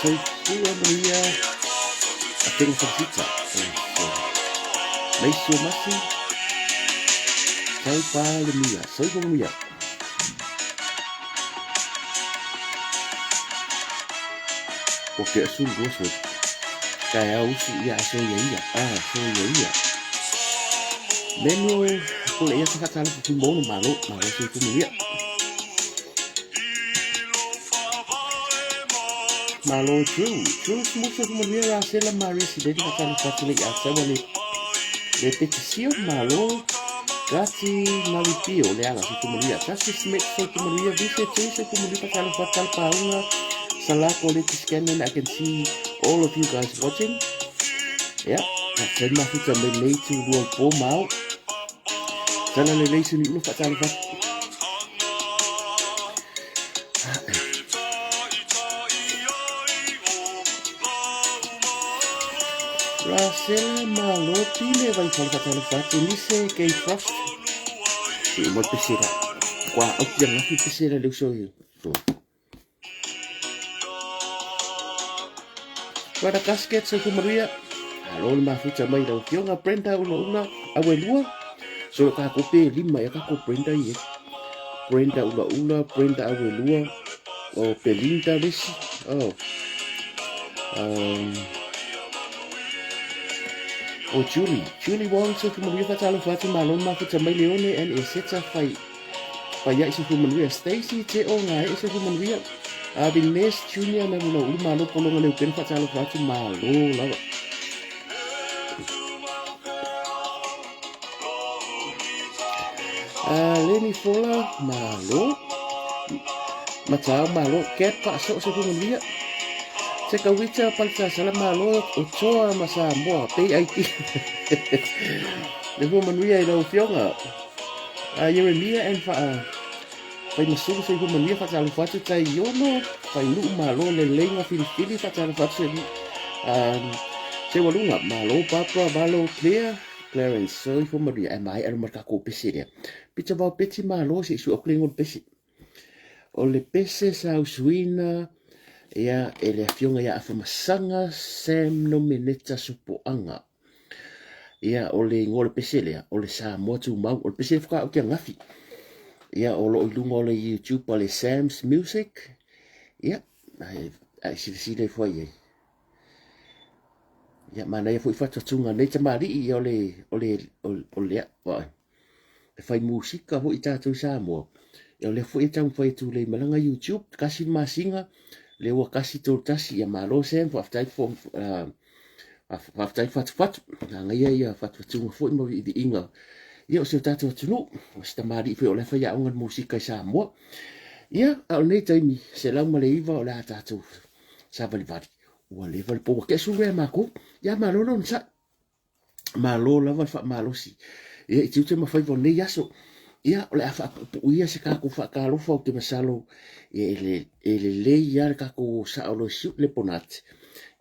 Soifua manuia Afega Falesita. Maisi o Masi. Tau Palemia. Soifua manuia. Ua ke asu lua soi. Taeao usu ia aso ia ia. Ah, so ia ia. Menu ko le ia sa fatalo fu mo malo, malo soifua manuia. Malo Drew. Drew smusa fu manuia Rasela Maria Sileni fatalo fatu le ia sawa le le petisio malo Gati Nalipio le ala soifua manuia. Tasi Smith soifua manuia Vise Tui soifua manuia fatalo fatalo paunga Salako Leti Scannon I can see all of you guys watching. Yeah, faafetai mafuta mai lenei itu lua po mao. Tala lelei sini ulu faatalo fatu. Rasela Malo Pile vai fala faatalo fatu Nise Kay Frost. Si mo pesera. Kwa au kia ngafi pesera le uso i. Rada Gasket sa Maria. Alo le mafuta mai lau afioga Brenda una una awelua. So ka ko pe lima ya ka ko Brenda ye. Brenda ula ula, Brenda awelua. O Belinda lesi. Oh. Um, o Julie, Julie Wong sa Maria fatalo fatu malo mafuta mai Leone and Eseta fai Paia i se manuia Stacy te o ngā e se manuia a Vignes Junior na luna ulu malo polonga le upena whaatalo atu malo lava. A Lenny Fola malo Matao malo Cat pa so se manuia Te kawita palta sala malo o toa ma Samoa PIT Le hua manuia i lau fionga A Ieremia and Faa Faimasulu Soifua Manuia Faatalofa atu Tai Ono Fainuu Malo Leleiga Filifili Faatalofa atu Se um, Seualuga Malo Barbara Malo Claire Clarence Soifua Manuia Ae maea le ma le takou pese lea Pita vao peti malo se i sue atu le igoa o le pese O le pese sa usuina ia e le afioga ia Afamasaga Sam Nomeneta Sopoaga. Ia, o le igoa o le pese lea, o le Samoa Tumau. O le pese faatoa ou te agafi. Ia, o loo i luga o le YouTube a le Sam's Music. Ia, ae silasila ifo ai ai. Ia, manaia foi fatuatuga nei tamalii, ia o le, o le, o le, o le, e fai musika foi tatou i Samoa. Ia o lea foi e taumafai atu lei malaga YouTube, kasi le masina, lea ua kasi tolu tasi, ia malo Sam, faafetai fo, uh, faafetai fatufatu, nagaia ia fatufatuga foi ma viiviiga. Ia o si o tatou atunuu, o se tamalii foi o lea fai aoga le musika i Samoa. Ia, a o lenei taimi, 109 o le a tatou savalivali. Ua leva le pou, ua kesu mea makou. Ia malo le onosai. Malo lava le faamalosi ia i tiute ma faiva o lenei aso. Ia, o le a faapuupuuia se tatou faatalofa ou te masalo ia e, le, e lelei lava le tatou sao loa e siui le ponati.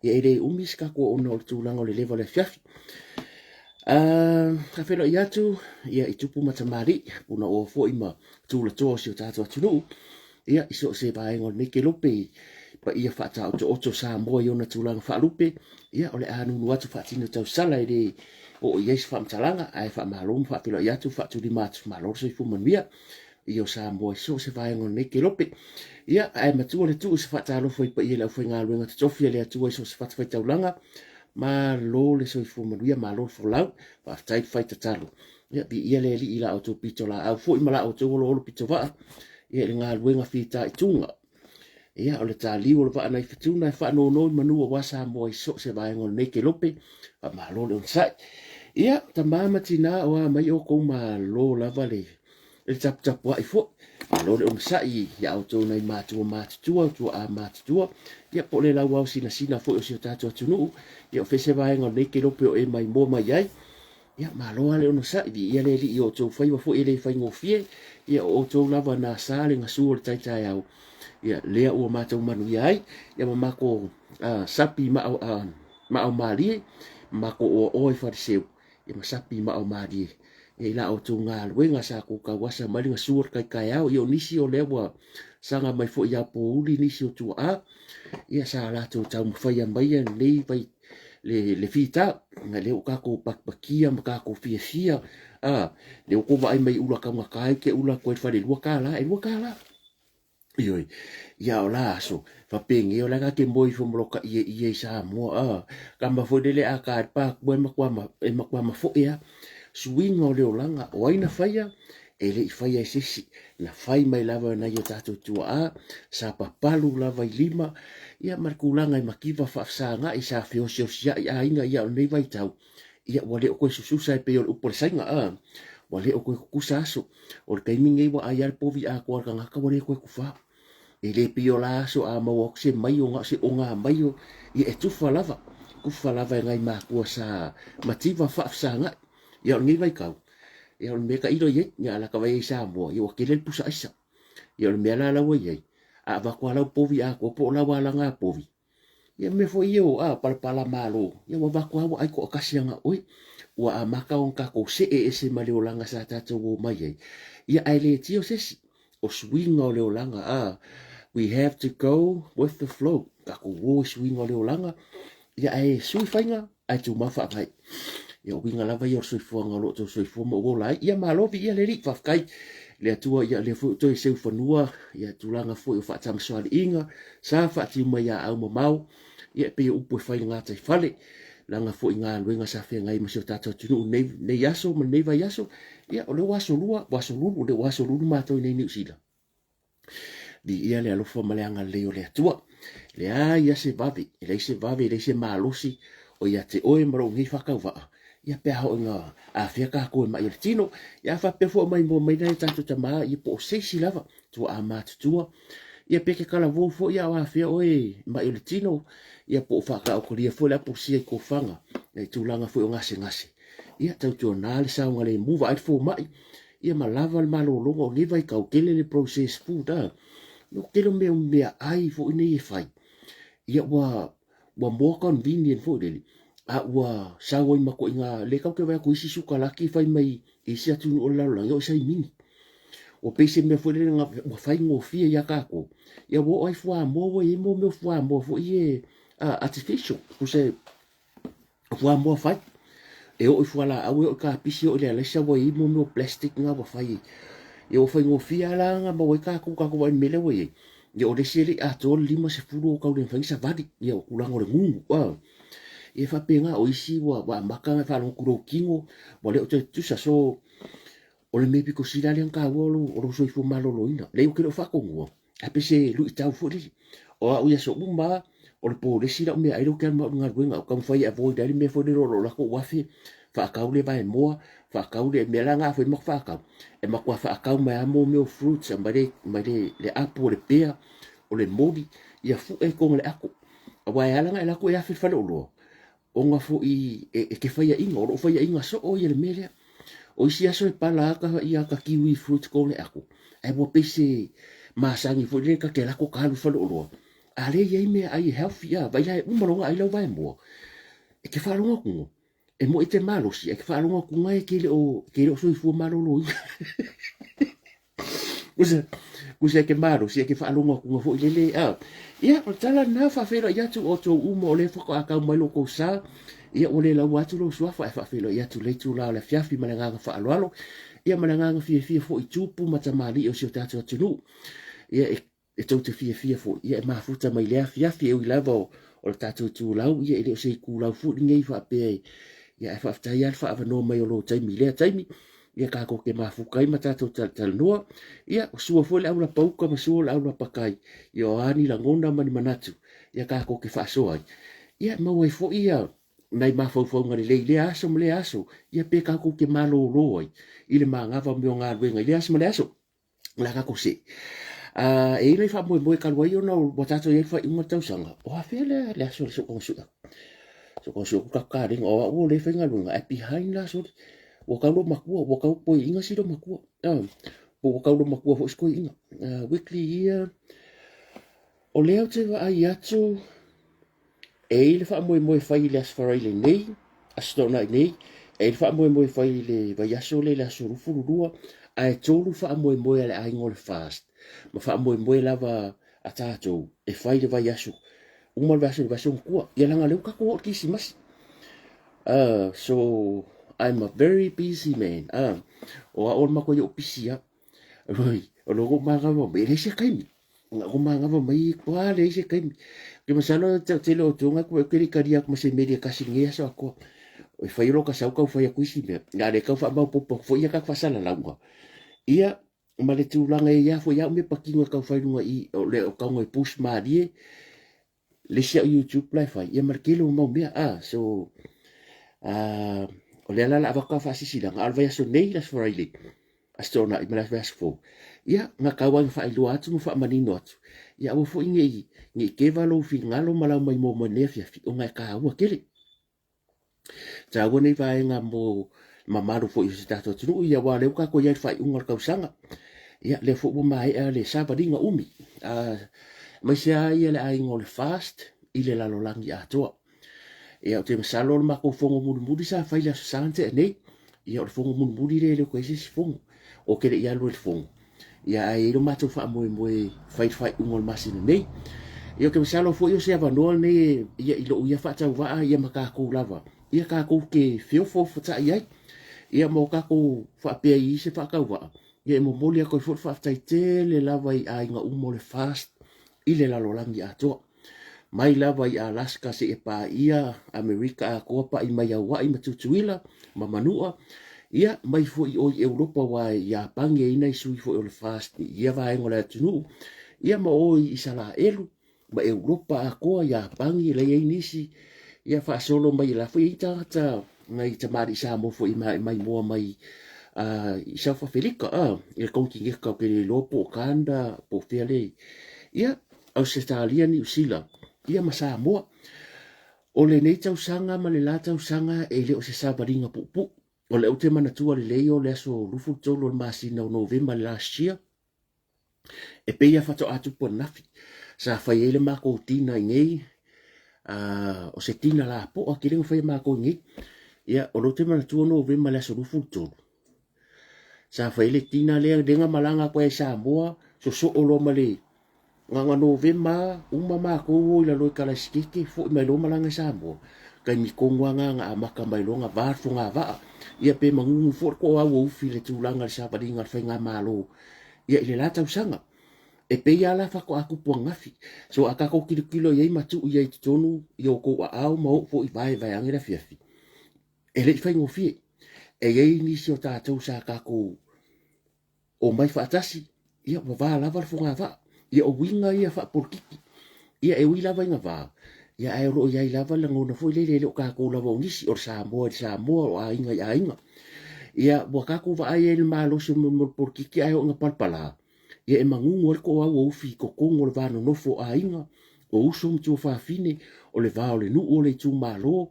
Ia e le umi se tatou ona o le tulaga o le leva o le afiafi. Uh, faafeiloai atu ia i tupu ma tamalii, punaoa foi ma tulatoa o si o tatou atunuu. Ia, i so o se vaega o lenei kelope i paia faataotooto Samoa i ona tulaga faalupe, ia, o le a nunu atu faatino tausala e le oo i ai se faamatalaga, ae faamalo ma faafeiloai atu, faatulima atu, malo le soifua manuia ia o Samoa i so o se vaega o lenei kelope. Ia, ae matua le tuu i se faatalofa i paia i le aufaigaluega totofi a le Atua i so o se fatafaitaulaga, malo le soifua manuia, malo le folau, faafetai le fai tatalo. Ia, viia le Alii i la outou pitolaau foi ma la outou oloholo pitovaa, ia i le galuega fitaituga. Ia, o le taliu o le vaa nai Futuna e faanono i manu aua Samoa i so o se vaega o lenei kelope, faamalo le onosai. Ia, tama ma tina o a mai outou malo lava le le taputapuai foi, malo le onosai ia outou nai matua matutua, tuaa matutua, ia po o le lauao sinasina foi o si o tatou atunuu, ia o fea se vaega o lenei kelope o e maimoa mai ai. Ia, malo lava le onosai, viia le Alii i o outou faiva foi e le faigofie, ia o outou lava na sa le gasu o le tai taeao, ia lea ua matou manuia ai, ia ma makou uh, sapi maao, uh, maao malie, ma makou oaoa i Fariseu, ia ma sapi maao malie. Ia i la outou galuega sa kou kauasa mai le gasu o le tai taeao, ia o nisi o lea ua saga mai foi ia Pouli nisi o tuaa, ia sa latou taumafaia maia lenei vai le fita, na lea ua tatou pakipakia ma tatou fiafia, a, lea ua tou vaai mai i ula taugata ai te ula atu ai i le falelua tala, e $2. Ioe, ia o la aso, faapenge o la e ta te moe ifo ma lo ta ieie i Samoa, a, tama foi lele a ta i le pākua e matua, e matua mafoe lava. Suiga o le olaga, o ai na faia? E le i faia e se isi, na fai mai lava e nai o tatou tuaa, sa papalu lava i lima, ia ma le tulaga e mativa faafesagai sa feosiosiai aiga ia o lenei vaitau, ia ua le o toe sususa e pei o le upu a le Saina, a, ua le o toe tutusa aso. O le taimi lenei ua ai lava le povi atoa a le tagata ua le toe tufa. E le pei o la aso a maua atu se maio na o se oga maio, ia e tufa lava, tufa lava e nai matua sa mativa faafesagai. Ia o lenei vaitau, ia o le mea tailo i ai, ia a lata vai ai i Samoa, ia ua tele le pusa aisa. Ia o le mea la la ua i ai, a avatu lava lau povi atoa po o lau alaga povi, ia mea foi ia o a palapala malo, ia ua avatu lava ua ai toatasi lava na oe. Ua amata ona tatou see ese ma le olaga sa tatou omai ai. Ia ae le tio se isi, o suiga o le olaga, a we have to go with the flow. Tatou o i suiga o le olaga, ia ae sui faiga, ae tumau faavae. Ia o uiga lava ia o le soifuaga o lo o outou soifua ma ou ola ai. Ia malo viia le Alii, faafetai i le Atua, ia lea foi ua toe seu fanua, ia tulaga foi o faatamasoaliiga, sa faatiu mai ia au mamao, ia e pei o upu e fai i le gataifale, leaga foi galuega sa feagai ma si o tatou atunuu nei, nei aso ma lenei vaiaso, ia o lea ua aso lua, ua aso lulu, o lea ua aso lulu matou i nei Niu Sila. Viia le alofa ma le agalelei o le Atua. Leai lava se vave, e leai se vave, e leai se malosi o ia te oe ma lou nei faatauvaa. Ia pe a oo ina afea tatou e mai o le tino, ia a faapea foi o maimoa mai nai o tatou tama, ia po o se isi lava, tuaa matutua. Ia pe te talavou foi a o afea oe e mai o le tino, ia po o faataotolia foi le apulusia i tofaga, i tulaga foi o gasegase. Ia tautuana le saogalemu, vaai le fomai, Ia ma lava le malologa o lenei vaitau, tele le processed food a. No tele o mea meaai foi nei e fai. Ia ua ua more convenient foi lele. A ua sau ai ma koiga le tau te vaai atu isi sukalaki e fai mai i isi atunuu o le lalolagi o i Saimini. Ua pei se mea foi lele ua faigofie ia tatou. Ia ua oo ai fuamoa ua i ai mo mea o fuamoa foi e artificial. Tusa O fuamoa fai. E oo i fualaau, e oo i kapisi, e oo i le alaisa, ua i ai mo mea o plastic na ua fai. Ia ua faigofie lava la ona maua ai tatou, tatou vaai i le mea lea ua i ai. Ia o le isi e le i atoa le 50 o tau le mafai ona savali. Ia o tulaga o le gugu. Ah. Ia e faapena, o isi ua, ua amata ona faalogo atu i lou tino, ua le o toe tutusa. So, o le mea pito sili lava lea ona taua o lou, o lou soifua maloloina. Leai ou te le o faatonua. Ae pei se luitau foi lele. O au i aso uma lava, o le polesi lau meaai lea ou te alu ma au i le galuega, ou taumafai e avoid ai le mea foi lele o lo o lako ou afe, faatau le vaemoa, faatau le mea la na afai maku faatau, e matua faatau mai lava mo mea o fruits, aumai le, aumai le, le apo, le pea, o le moli, ia fue i totonu o le ato. Aua e ala ona e alu atu e afe i le faleoloa, ona foi e, e te faiaina, o lou faiaina soo ia le mea lea. O isi aso e pala ata ia ata kiwi fruit ko le ako. Ae ua pei se masani foi lele ta te lako ka alu i faleoloa. A lea e i ai mea ai e healthy a, vai la e uma loa ona ai lau vaemoa. E te faalogo atu no, e moi te malosi, ae te faalogo atu na e te le o, te le o soifua maloloina. Kusa, kusa e ke malosi, e ke faalogo atu foi lele. A. Ia, o le tala lena, faafeiloai atu o outou uma o lea faatoa tau mai lo tou sa. Ia, ua le laua atu lou suafa, ae faafeiloai atu i le itula o le afiafi ma le agaga faaaloalo. Ia, ma le agaga fiafia foi i tupu ma tamalii o si o tatou atunuu. Ia, e e tou te fiafia foi, ia e mafuta mai lea afiafi, e ui lava o, o le tatou itulau, ia e le o se itulau foi lenei faapea e, ia ae faafetai lava le faaavanoa mai o lou taimi i lea taimi, ia tatou te mafuta ai ma tatou talatalanoa, ia o sua foi le aulapauka ma sua le aulapakai, ia o a ni lagona ma ni manatu, ia tatou te faasoa ai, ia e maua ai foi ia nai mafaufauga lelei i lea aso ma lea aso, ia pe tatou te malolo ai i le magava o mea o galuega i lea aso ma lea aso. O le a tatou see. E i ai nai faamoemoe talu ai ona ua tatou i ai i le faaiuga o le tausaga, o afea lea le aso o le sokonga sue atu. Sokonga sue atu tatou kalena, o au o lea e faigaluega, ae behind la soli. Ua tau lou matua, ua tau toeaiina si lou matua. Po ua tau lou matua foi si toeaina. Weekly year, o lea ou te vaai atu, E i ai le faamoemoe fai i le Aso Faraile nei, Aso Toonai nei, e i ai le faamoemoe fai i le vaiaso lea i le aso 22, Ae tolu faamoemoe a le aiga o le FAST ma faamoemoe lava a tatou e fai le vaiaso uma le vaiaso i le vaiaso ona tua. Ia leaga o lea ua tatou oo i le Kerisimasi. So I'm a very busy man. O au o le matua ou pisi lava. Oi, o lou manava mai, e leai se taimi. Na ou manava mai ua leai se taimi. Ke masalo te tele o tonga ku ke talia atu ma se meli e tasi i lenei aso atoa. E fai o lo ka sau tau fai atu isi mea. A le tau faamaopoopo atu foi ia tatou faasalalauga. Ia, ma le tulaga e i ai foi au mea patino e tau fai i luga i i, o le o tau e push malie le isi au YouTube la e fai, ia ma le tele o mau mea. Ah, so, o lea la o le a avatu au faasilasilaga, a o le vaiaso nei, le Aso Faraile, Aso Toonai ma le vaiaso fou, ia, na tau lava ina faailoa atu ma faamanino atu, ia aua foi ne i keva lou finagalo ma lau maimoa mai i lenei afiafi, ona e taua tele. E taua nei vaega mo mamalu foi o si tatou atunuu, ia aua o lea ua tatou i ai i le faaiuga o le tausaga. Ia, lea foi ua maea le savaliga umi, aemaise lava ia le aiga o le FAST i le lalolagi atoa. Ia, ou te masalo o le matou fono mulimuli sa fai i le Aso Sa na tea nei. Ia, o le fono mulimuli lea e le o toe i ai se isi fono. Ou te le i alu ai i le fono. Ia, ae i ai lo matou faamoemoe e fai le faaiuga o le masina nei. Ia, ou te masalo foi o se avanoa lenei ia, i lou ia faatauvaa ia ma tatou lava. Ia, tatou te feofoofotai ai. Ia, ma o tatou faapea i se faatauvaa. Ia, e momoli atu ai foi le faafetai tele lava i aiga uma o le FAST i le lalolagi atoa. Mai lava i Alaska seia paia Amerika atoa pai mai Aua'i ma Tutuila ma Manua, ia mai foi i o i Europa aua i Iapani e i ai nai sui foi o le FAST i ia vaega o le atunuu, ia ma o i Isalaelu ma Europa atoa, Iapani la e i ai nisi, ia faasolo mai la foi e i ai tagata nai tamalii Samoa foi e maimoa mai i South Afelika, i le konekineta ou te le iloa po o Kanada po o fea lea e i ai. Ia, Ausetalia, Niu Sila, ia ma Samoa. O lenei tausaga ma le la tausaga e le o se savaliga puupuu. O lea ou te manatua lelei o le aso 23 o le masina o Novema last year, e pei lava faatoa tupu ananafi, sa fai ai le matou tina i inei, o se tina lapoa tele na fai e matou i inei. Ia, o lea ou te manatua Novema le aso 23, sa fai ai le tina lea, lea na malaga atu ai i Samoa, sosoo loa ma le Gaga Novema, uma matou o i lalo i Kalaesikete, foi mai loa malaga i Samoa. Taimi tonu lava na na amata mai loa na va le fogavaa. Ia pe manunu foi le toau o ufi i le tulaga i le savaliga a le faigamalo ia i le la tausaga. E pei lava la faatoa tupu ananafi. So a tatou tilotilo i ai ma tuu i ai i totonu i outou aao ma oo foi vaevae ane le afiafi, e le i faigofie. E i ai nisi o tatou sa tatou omai faatasi, ia ua va lava le fogavaa. Ia o uiga ia faapolokiki. Ia e ui lava ina va, ia ae o lo o i ai lava le lagona foi lele e le o tatou lava o nisi, o le Samoa i le Samoa, o aiga i aiga. Ia ua tatou vaai ai i le malosi o le polokiki ae oo ina palapala, ia e magugu ai le toau o ufi i totonu o le va nonofo o aiga, o uso ma tuafafine, o le va o le nuu o le itumalo.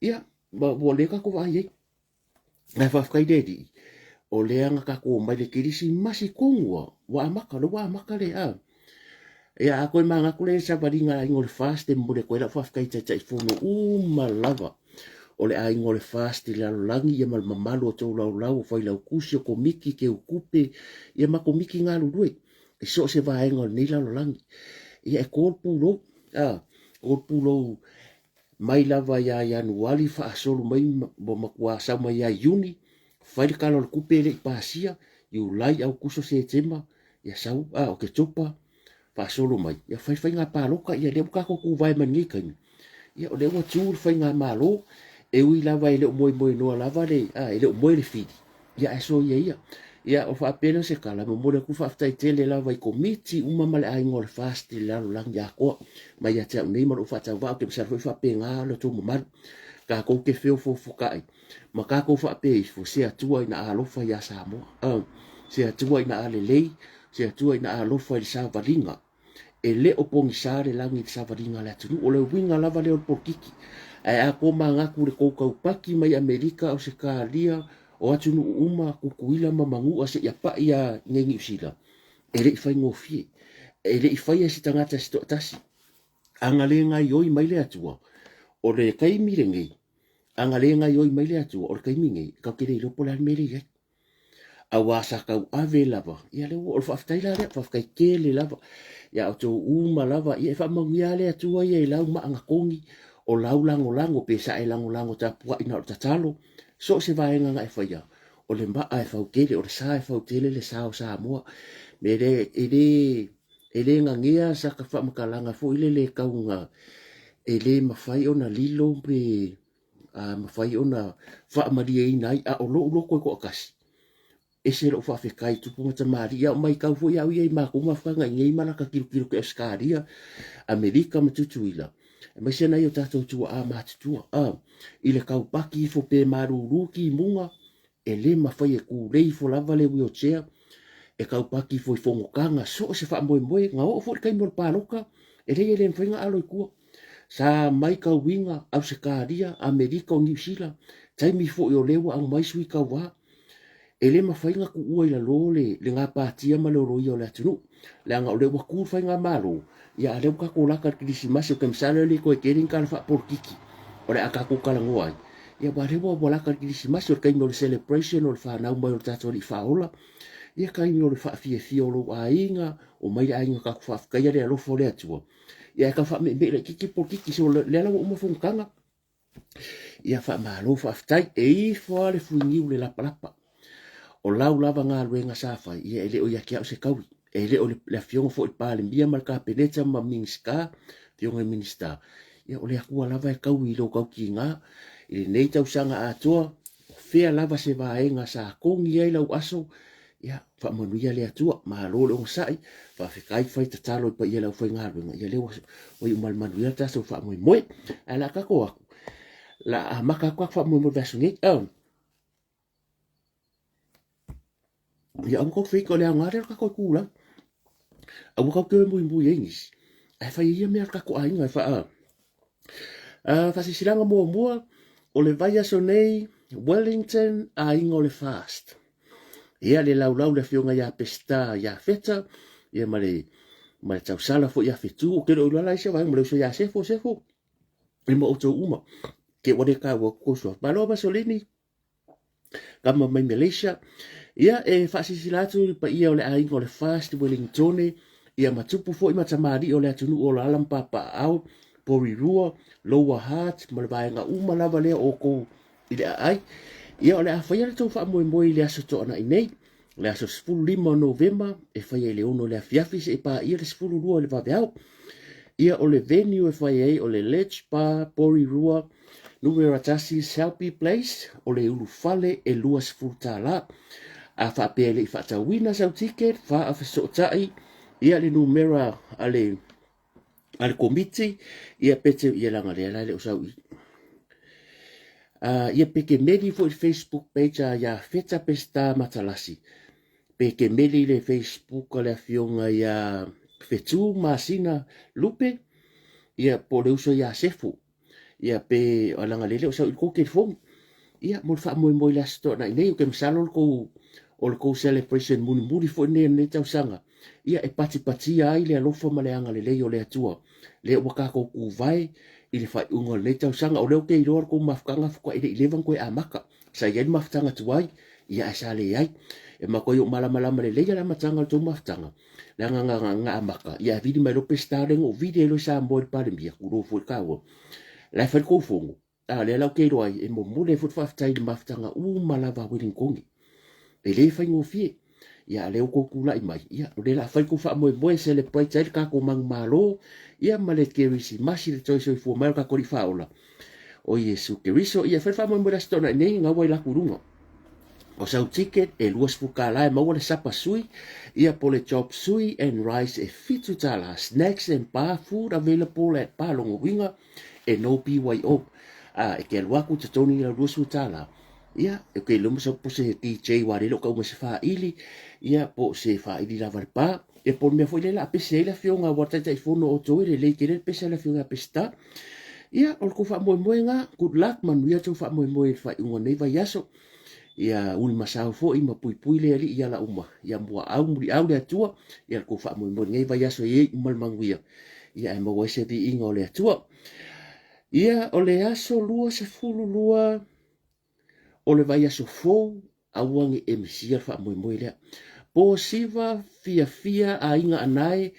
Ia, ua lea tatou vaai ai. Ae faafetai le Alii, o lea na tatou omai i le Kerisimasi tonu lava, ua amata, o lea ua amata le a. Ia a toe manatu lea i le savaliga a le aiga o le FAST e momoli atu ai lau faafetai i Taitaifono uma lava o le aiga o le FAST i le lalolagi ia ma le mamalu o toulaulau, o Failautusi, o Komiti, Teutupe, ia ma Komiti galulue i so o se vaega o lenei lalolagi. Ia e to le pulou, a, to le pulou Mai lava ia Ianuari faasolo mai ua matua sau mai ia Iuni, fai le Tala o le Tupe e le i pasia, Iulai, Aokuso, Setema, ia sau, a, Oketopa, faasolo mai, ia fai faiga palota, ia lea ua tatou tuvae mai lenei taimi, ia o lea ua tu le faigamalo, e ui lava e le o moemoenoa lava le, a, e le o moe le fili, Ia ae soia ia. Ia o faapea lea o se tala, e momoli atu le faafetai tele lava i komiti uma ma le aiga o le FAST i le lalolagi atoa. Mai ia te au nei ma lou faatauvaa, ou te masalo foi faapena lo outou mamalu. Tatou te feofoofotai ma tatou faapea ifo, se Atua ina alofa ia Samoa. Se Atua ina alelei, se Atua ina alofa i le savaliga. E le o pogisa le lagi i le savaliga a le atunuu. O le uiga lava lea o le polokiki. Ae a tomanatu i le tou taupaki mai Amerika, Ausetalia, o atunuu uma, Tutuila ma Manua seia pai lava i inei Niu Sila, e le i faigofie. E le i faia e se tagata se toatasi. A na le gaioi mai le Atua, o le taimi lenei, a na le gaioi mai le Atua, o le taimi lenei, tatou te le iloa po o le a le mea lea e i ai. Auā sa tauave lava, ia lea ua, o le faafetai la lea, faafetai tele lava ia outou uma lava, ia e faamanuia lava le Atua ia i lau maagatogi, o lau lagolago, pe sa e lagolago tapuai na o le tatalo, so o se vaega na e faia, o le maa e fau tele, o le sa e fau tele le sa o Samoa. Mea lea, e le, e le nanea sa ta faamatalaga foi lele e tau na, e le mafai ona lilo pe a mafai ona faamalieina ai, a o lou loto e toatasi, ese lou faafetai i tupu ma tamalii. A o matau foi au ia i matou mafutaga i nei malata tilotilo ke Ausetalia, Amerika ma Tutuila, aemaise nai o tatou tuaa matutua, a, i le taupaki ifo pe malulu timuga, e le mafai e tulei ifo lava le wheelchair, e taupaki ifo i fonotaga, so o se faamoemoe, na oo foi i le taimi o le palota, e leai e le mafai ona alo i tua. Sa maitauina Ausetalia, Amerika o Niu Sila, taimi foi o lea ua aumai sui tauva, e le mafai ona tuua i lalo le, le gapatia ma le oloia o le atunuu, leaga o lea ua tu le faigamalo, ia a lea ua tatou lata i le Kerisimasi, ou te masalo e le toe tele ni tala faapolokiki o le a tatou talanoa ai, ia aua o lea ua, ua lata i le Kerisimasi, o le taimi o le celebration o le fanau mai o le tatou Alii Faaola, ia taimi o le faafiafia o lou aiga, omai le aiga tatou faafetaia le alofa o le Atua. Ia e tau faameemee laitiiti polokiki so lea la ua uma fonotaga. Ia faamalo faafetai. E ifo lava le fuiniu i le lapalapa. O lau lava galuega sa fai, ia e le o ia te au se taui. E le o le afioga foi i le Palemia ma le Kapeneta ma Minisita, afioga i Minisita. Ia o le Atua lava e taui i lou tautiga i lenei tausaga atoa, o fea lava se vaega sa togi ai lau aso, Ia, faamanuia le Atua, malo le onosai, faafetai fai tatalo i paia i le aufaigaluega, ia lea ua iu ma le manuia le tatou faamoemoe. Ae la tatou atu, la amata atu tatou faamoemoe i le vaiaso nei. Oh. Ia aua tou te feita o le aoga lea o le tatou itulau. Aua tou te o e muimui ai nisi, ae fai ai ia mea a le tatou aiga e faa... Faasilasilaga muamua, o le vaiaso nei, Wellington, aiga o le Fast. Ia, le laulau le afioga ia Peseta Iafeta, ia ma le, ma le tausala foi ia Fetu. Ou te le o iloa la i se vaega ma le uso ia Sefo, Sefo, i ma outou uma. Ke ua le taua atu kou suafa. Malo Masolini, kama mai Malaysia. Ia, e faasilasila atu i le paia o le aiga o le Fast Wellingtone, ia ma tupu foi ma tamalii o le atunuu o Lala ma Papaaao, Porirua, Lower Hutt ma le vaega uma lava lea o outou i le aai. Ia, o le a faia le tou faamoemoe i le Aso Toonai nei, le aso 15 o Novema, e faia i le 6 i le afiafi seia paia le 12 i le vaveao. Ia, o le venue e fai ai o le Ledge Bar, Porirua, numera 1 Selby Place, o le ulufale e $20. A faapea e le i faatauina sau ticket, faafesootai ia le numera a le a le komiti, ia pe te, ia leaga lea la e le o sau i. Ia pe te meli foi i le Facebook page a ia Feta Peseta Matalasi. Pe te meli i le Facebook a le afioga ia Fetu Masina Lupe, ia po o le uso ia Sefo. Ia pe o leaga lea e le o sau i le tou telefoni. Ia mo le faamoemoe i le Aso Toonai nei, ou te masalo o le tou o le tou celebration mulimuli foi lenei o lenei tausaga. Ia e patipatia ai le alofa ma le agalelei o le Atua. Lea ua tatou tuvae i le faaiuga o lenei tausaga. O lea ou te iloa le tou mafutaga faatoa e le i leva ona toe amata. Sa i ai le mafutaga tuai, ia ae sa leai. E matuai ou malamalama lelei le amataga o le tou mafutaga. Leaga na, na, na amata, ia ae vili mai loa Peseta lea na ou vili ai loa i Samoa i le Palemia, tulou foi le taua. La e fai le tou fono, a o lea la ou te iloa ai, e momoli ai foi le faafetai i le mafutaga uma lava a Ueligitone. E le faigofie. Ia, a o lea ua tou tulai mai, ia, o lea o le a fai le tou faamoemoe e celebrate ai le tatou manumalo, ia, ma le Kerisimasi, le toe soifua mai o le tatou Alii Faaola, o Iesu Keriso. Ia, e fai le faamoemoe i le Aso Toonai nei, gau ai la atu i luga. O sau ticket e $20 e maua le sapa sui, ia po le chop sui and rice e $7. Snacks and bar food available at Bar Logouiga e no BYO. A e te alu atu totogi lau $20. Ia, e ke iloa ma sau po se DJ wa le o ka uma se faaili, ia po se faaili lava le bar. Ia po o le mea foi lea la a pese ai le afioga ua Taitaifono o outou e lelei tele le pese a le afioga ia Peseta. Ia, o le tou faamoemoega, good luck, manuia le tou faamoemoe i le faaiuga o lenei vaiaso. Ia ulimasao foi ma puipui le Alii i ala uma. Ia muaau muliau le Atua, ia le tou faamoemoe i lenei vaiaso e iai uma le manuia. Ia ae maua ai se viiga o le Atua. Ia, o le aso 22 o le vaiaso fou. Aua ne i e misia le faamoemoe lea. Po siva fiafia aiga anae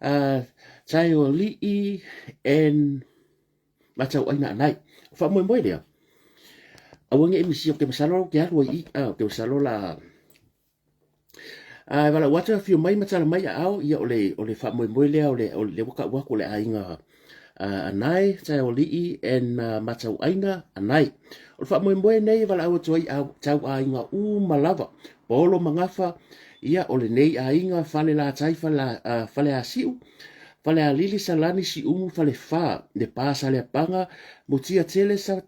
uh, Taeoalii and Matauaina anae. O faamoemoe lea. Aua ne i misia, ou te masalo ou te alu ai i, uh, ou te masalo la A e valaau atu e afio mai ma tala mai aao, ia o le, o le faamoemoe lea o le, o le ua tau atu o le aiga Anae, Taeoalii and Matauaina Anae. O le faamoemoe nei e valaau atu ai a tau aiga uma lava, Paolo ma Gafa, ia o lenei aiga, Falelatai, Fale, Faleasiu, Falealili, Salani, Siumu, Falefa, Lepa, Saleapaga, Mutiatele, Sa,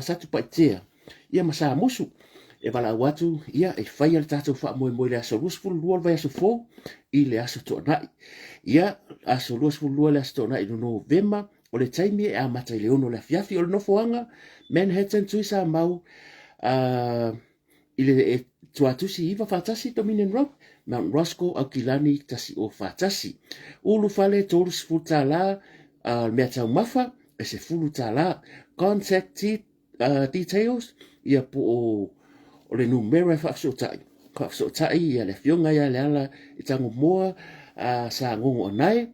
Satupaitea, ia ma Samusu e valaau atu ia e faia le tatou faamoemoe i le aso 22 o le vaiaso fou i le aso Toonai. Ia, aso 22 le aso Toonai no Novema, o le taimi e amata i le 6 o le afiafi. O le nofoaga, Manhattan, Tuisamau, i le e, Tuatusi 941 Dominion Road, Mount Roskill, Aukilani 1041. Ulufale $30, uh, mea taumafa e $10. Contact details, ia po o, o le numera e faafesootai, faafesootai ia le afioga ia Leala i Tagomoa uh, sa gogo anae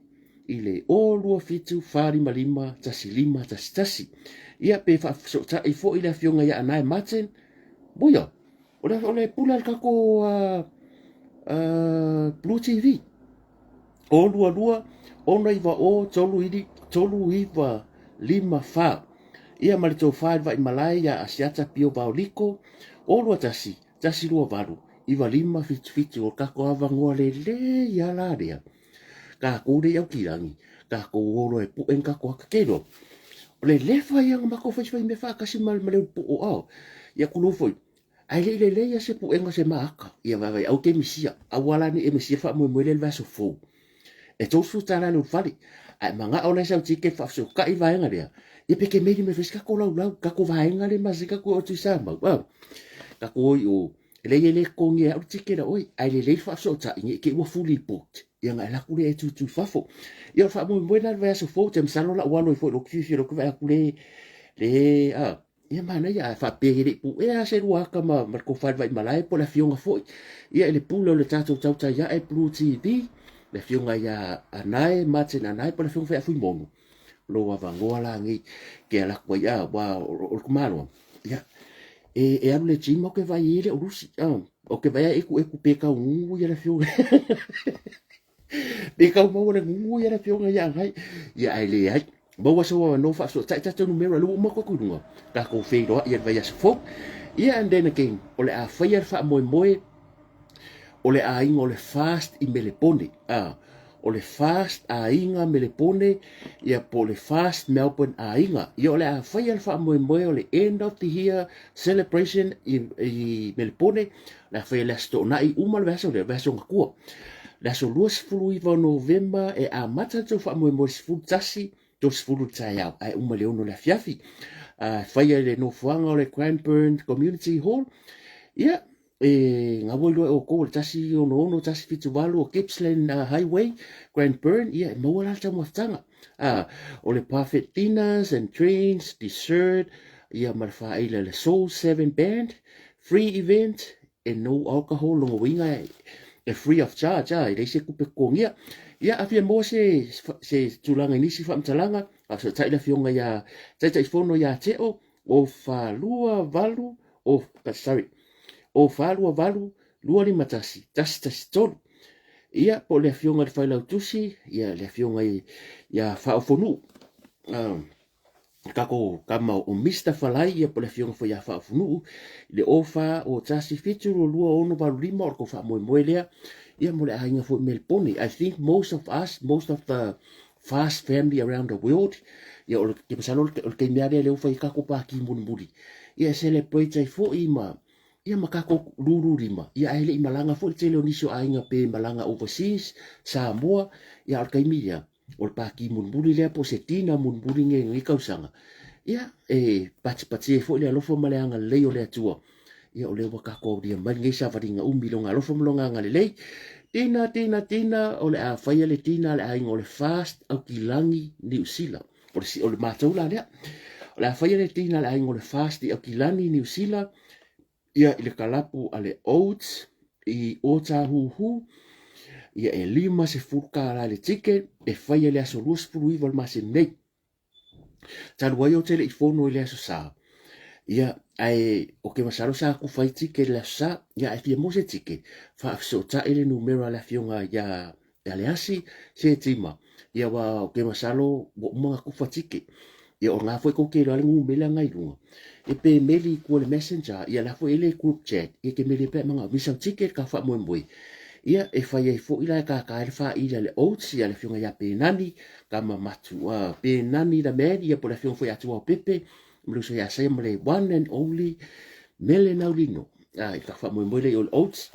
i le 027 455 1511. Ia pe faafesootai foi le afioga ia Anae Martin, Muia, o le, o le pule a le tatou uh, uh, Blue TV. O 22 690 3 3 9 5 4. Ia ma le tofa i le vaimalae ia Asiata Pio Vaoliko, o 21 128 9577 o le tatou avanoa lelei a la lea. Tatou le i Aukilani, tatou o loa e pu'e ni tatou ata ke loa. O le lefa ia na matou faifai mea faatasi ma le ulupu'u o. Ia tulou foi, Ae le i lelei lava se puega o se maata. Ia vaavaai, aua te misia. Aua la ne i e misia le faamoemoe lea i le vaiaso fou. E $30 le ulufale. Ae manao la i sau ticket faafesootai le vaega lea, ia pe te maili mai foi se tatou laulau, tatou vaega lea e masani tatou e o atu i Samau. A, tatou o i o, e leai e le totogia e au le ticket a oe, ae lelei le faafesootai ne i te i ua fully booked, ia ona e alu atu lea e tuitui fafo. Ia o le faamoemoe lena i le vaiaso fou, ou te masalo la ua alu ai foi i lou fiafia, lea ou te vaai atu le, le, a, Ia manaia, ae faapea e le i puea lava se lua ata ma, ma le tofa i le Vaimalae po o le afioga foi ia i le pule o le tatou tautai ae Blue TV, le afioga ia Anae, Martin Anae po o le afioga foi ia Fuimono. Lou avanoa la nei ke ala atu ai, a, ua o le tamaloa, ia, e, e alu le gym, ou te vaai e le o lusi, a, ou te vaai e etu etu pe tau nunu ia le afioga. Pe tau maua le nunu ia le afioga ia Anae. Ia ae leai. Maua sou avanoa faafesootai tatou numera lea ua uma atu i luga, tatou feiloai i le vaiaso fou. Ia and then again, o le a faia le faamoemoe o le aiga o le Fast i Melepone. Ah, o le Fast aiga Melepone, ia po o le Fast Melbourne aiga. Ia o le a faia le faamoemoe o le end of the year celebration i, i Melepone, o le a faia le Aso Toonai uma le vaiaso lea, le vaiaso matua. Le aso 29 o Novema e amata le tou faamoemoe 11 30 le taeao ae uma le 6 le afiafi. Uh, faia i le nofoaga o le Cranbourne Community Hall. Ia, e gaua iloa e outou le 166 178 o Gippsland uh, Highway, Cranbourne, ia, e maua la le taumafataga. Uh, o le buffet dinners and drinks, dessert, ia ma le faaila le Soul 7 Band, free event, e no alcohol, longa uiga e free of charge, a, e leai se tupe totogia. Ia, a fia maua se, se tulaga i nisi faamatalaga, faafesootai le afioga ia Taitaifono ia Teo, o 4 2 8, o, sorry, o 4 2 8 2 5 1 1 1 3. Ia, po o le afioga i le Failautusi, ia, le afioga ia Faaofonuu. Uh, tatou tama o Mister Falai, ia po o le afioga foi ia Faafunuu, i le 04 o 1 7 2 2 6 8 5 o le tou faamoemoe lea, ia mo le aiga foi Melbourne. I think most of us, most of the fast family around the world, ia o le, ke masalo o le taimi lea lea ua fai ai tatou pākī mulimuli, ia e celebrate ai foi ma, ia ma tatou lulu lima, ia ae le i malaga foi le tele o nisi o aiga pe malaga overseas, Samoa, ia o le taimi lea, o le pākī mulimuli lea po o se dina mulimuli nei i lenei tausaga, ia, e patipati ai foi le alofa ma le agalelei o le Atua. Ia, o lea ua tatou aulia mai lenei savaliga umi i lona alofa ma lona agalelei. Dina, dina, dina, o le a faia le dina a le aiga o le Fast Aukilani Niu Sila. O le, o le matou la lea. O le a faia le dina a le aiga o le Fast i Aukilani Niu Sila. Ia i le kalapu a le Oats i Ōtāhuhu, ia e $50 le ticket e faia i le aso 29 o le masina nei. Talu ai ou te le i fono i le Aso Sa, ia, ae ou te masalo sa kufa ai ticket i le Aso Sa, ia ae fia maua se ticket, faafesootai le numera a le afioga ia Leasi Setima, ia aua ou te masalo ua uma ona kufa ticket. Ia o lena foi tou te iloa le numera lena i luga, e pe meli i tua i le messenger, ia la foi e i ai le group chat, ia e te meli ai pe a e manaomia sau ticket ka faamoemoe. Ia e fai ai foi la e tata ai le faili a le Oates, ia le afioga ia Penani, tama matua Penani the man, ia po o le afioga foi ia Tuaopepe, ma le uso ia Saia ma le one and only Mele Naulino. I ka faamoemoe lea i o le Oates.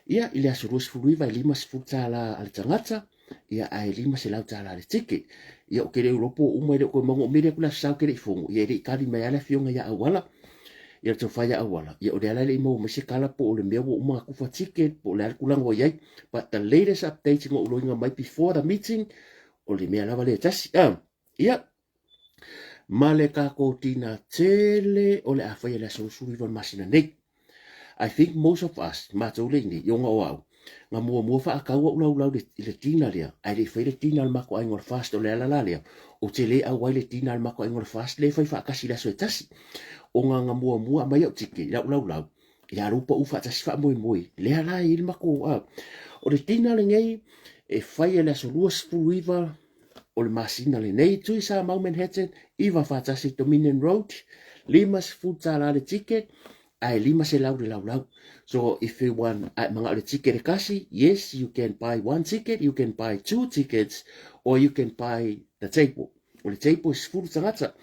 Ia i le aso 29 e $50 a le tagata, ia ae $500 le ticket. Ia ou te le iloa po o uma e le o toe maua ou meli atu le aso Sa ou te le i fono, ia e le i tali mai lava le afioga ia Auala. Ia le tofa ia Auala, ia o lea la e le i maua mai se tala po o le mea ua uma ona tufa ticket po o le a le tulaga ua i ai. But the latest update na ou loina mai before the meeting, o le mea lava lea e tasi. Ia, ma le tatou tina tele o le a faia i le aso 29 o le masina nei. I think most of us, matou le i nei, ona o au, na muamua faatau au laulau i le tina lea, ae le i faia le tina a le matou aiga o le fast, o le ala la lea, ou te le auai le tina a le matou aiga o le fast lea e fai faatasi i le aso e tasi. Ona na muamua aumai au ticket i lau laulau, ia alu pau faatasi faamoemoe, lea la e i ai le matou, o le tina lenei e faia i le aso 29 o le masina lenei, Tui Samau Manhattan, 941 Dominion Road, $50 le ticket, ae $500 le laulau. So if you want, ae manao le ticket e kasi, yes, you can buy one ticket, you can buy two tickets, or you can buy the table. O le table e 10 tagata.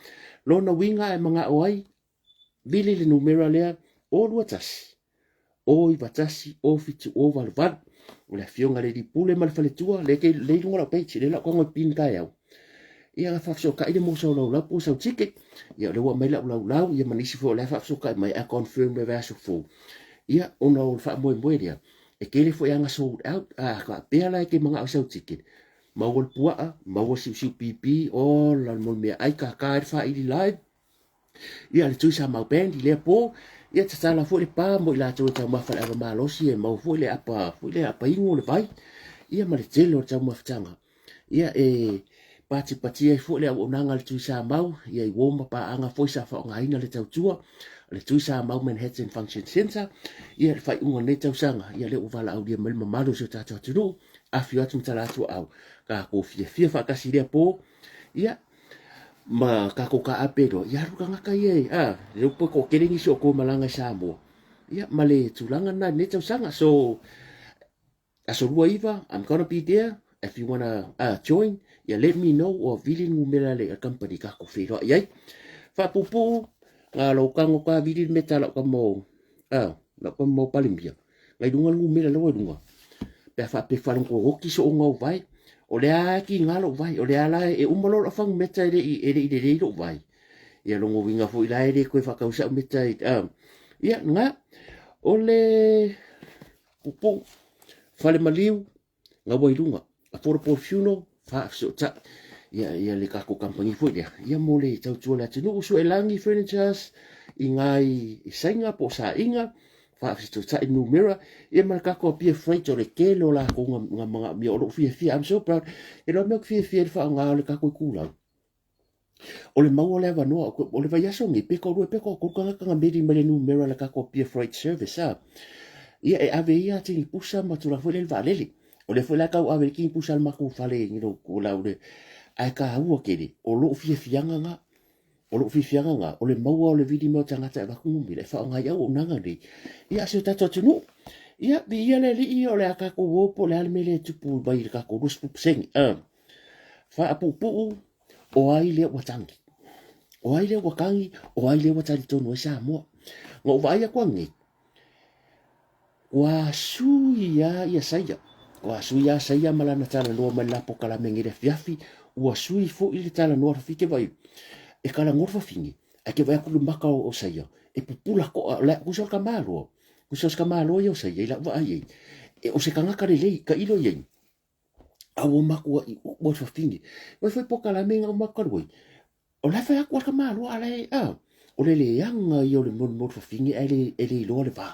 Lona uiga e manao ai, vili le numera lea, o 21, o 91, o 7, o 88. O le afioga le Pule ma le faletua, le ke le i lunga lau page, le lau tago i pin taeao. Ia na faafesootai le mo sau laulau po o sau ticket. Ia o lea ua aumai lau laulau, ia ma nisi foi o lea faafesootai mai, a confirm le vaiaso fou. Ia ona o le faamoemoe lea, e tele foi lava na sold out, a faapea la e te manao i sau ticket, maua le puaa, maua siusiu pipi, ola le mo le meaai, kaka ai le faili live, Ia le Tui Samau Band i lea po, ia tatala foi le pa mo i latou e taumafa i le ava malosi e maua foi le apa, foi le apa inu o le vai, ia ma le tele o le taumafataga. Ia e patipatia ai foi le auaunaga a le Tui Samau, ia i uo ma paaga foi sa faaaogaina le tautua a le Tui Samau Manhattan Function Centre, ia le faaiuga o lenei tausaga, ia lea ua valaaulia mai le mamalu o si o tatou atunuu, afifio atu ma tala atu aau, tatou fiafia faatasi i lea po, ia ma tatou taape loa, ia alu tagata ia e, a, le upu e toatele nisi o tou malaga i Samoa, ia ma le tulaga lena i lenei tausaga. So, aso 29, I'm gonna be there. If you wanna join, ia let me know or vili le numera a le company tatou feiloai ai. Faapuupuu, na lou tago ka vili le meta a lau tama o, a, lau tama o Palemia. Nai luga le numera lea ua i luga. Pe a faapea e faalogo oti sooga o vae. O lea lava e tiga lou vae. O lea la e uma loa lau fagumeta e le i, e le i lelei lou vae. Ia lona uiga foi la e le toe faatau sau meta i, ia, na, o le puupuu, fale maliu, gaua i luga, affordable funeral, faafesootai. Ia, ia le tatou kamupani foi lea, ia mo le tautua le atunuu, Suelagi Furnitures, i ngā i Saina po o Saina, faafesootai numera, ia ma le tatou Apia Freight o le tele o latou nga manaomia o lou fiafia, I'm so proud. E loa mea ou te fiafia i le faaaoga o le tatou itulau. O le maua o le avanoa, o le vaiaso nei, pe toalua pe toatolu tagata na meli mai le numera o le tatou Apia Freight Service, a. Ia, e ave ia tini pusa ma tulaga foi lea i le vaalele. O lea foi la e tau ave le tini pusa a le matou fale, you know, o la le, ae taua tele, o lou fiafiaga na. O lou fiafiaga na, o le maua o le vili mai o tagata e avatu numera e faaaoga ai auaunaga nei, ia a si o tatou atunuu. Ia, viia le Alii, o le a tatou o po o le a le mea lea e tupu mai i le tatou 20%. Faapuupuu, o ai lea ua tagi? O ai lea ua tagi? O ai lea ua talitonu ai Samoa? Na ou vaai atu anei, ua sui lava ia Saia. Ua sui lava Saia ma lana talanoa mai le la polokalame nei i le afiafi. Ua sui foi le talanoa a Fafite vaai, e talanoa le fafine, ae te vaai atu i le maka o Saia, e pupula toa, tusa o le tamaloa, tusa o se tamaloa ia o Saia i lau vaai i ai. E, o se tagata lelei, tailo i ai, a ua matuai upu a le fafine. Mai foi polokalame na uma atu talu ai, o la e fai atu a le tamaloa a la e, a. O le leaga ia o le mea o le fafine ae le, e le iloa le va.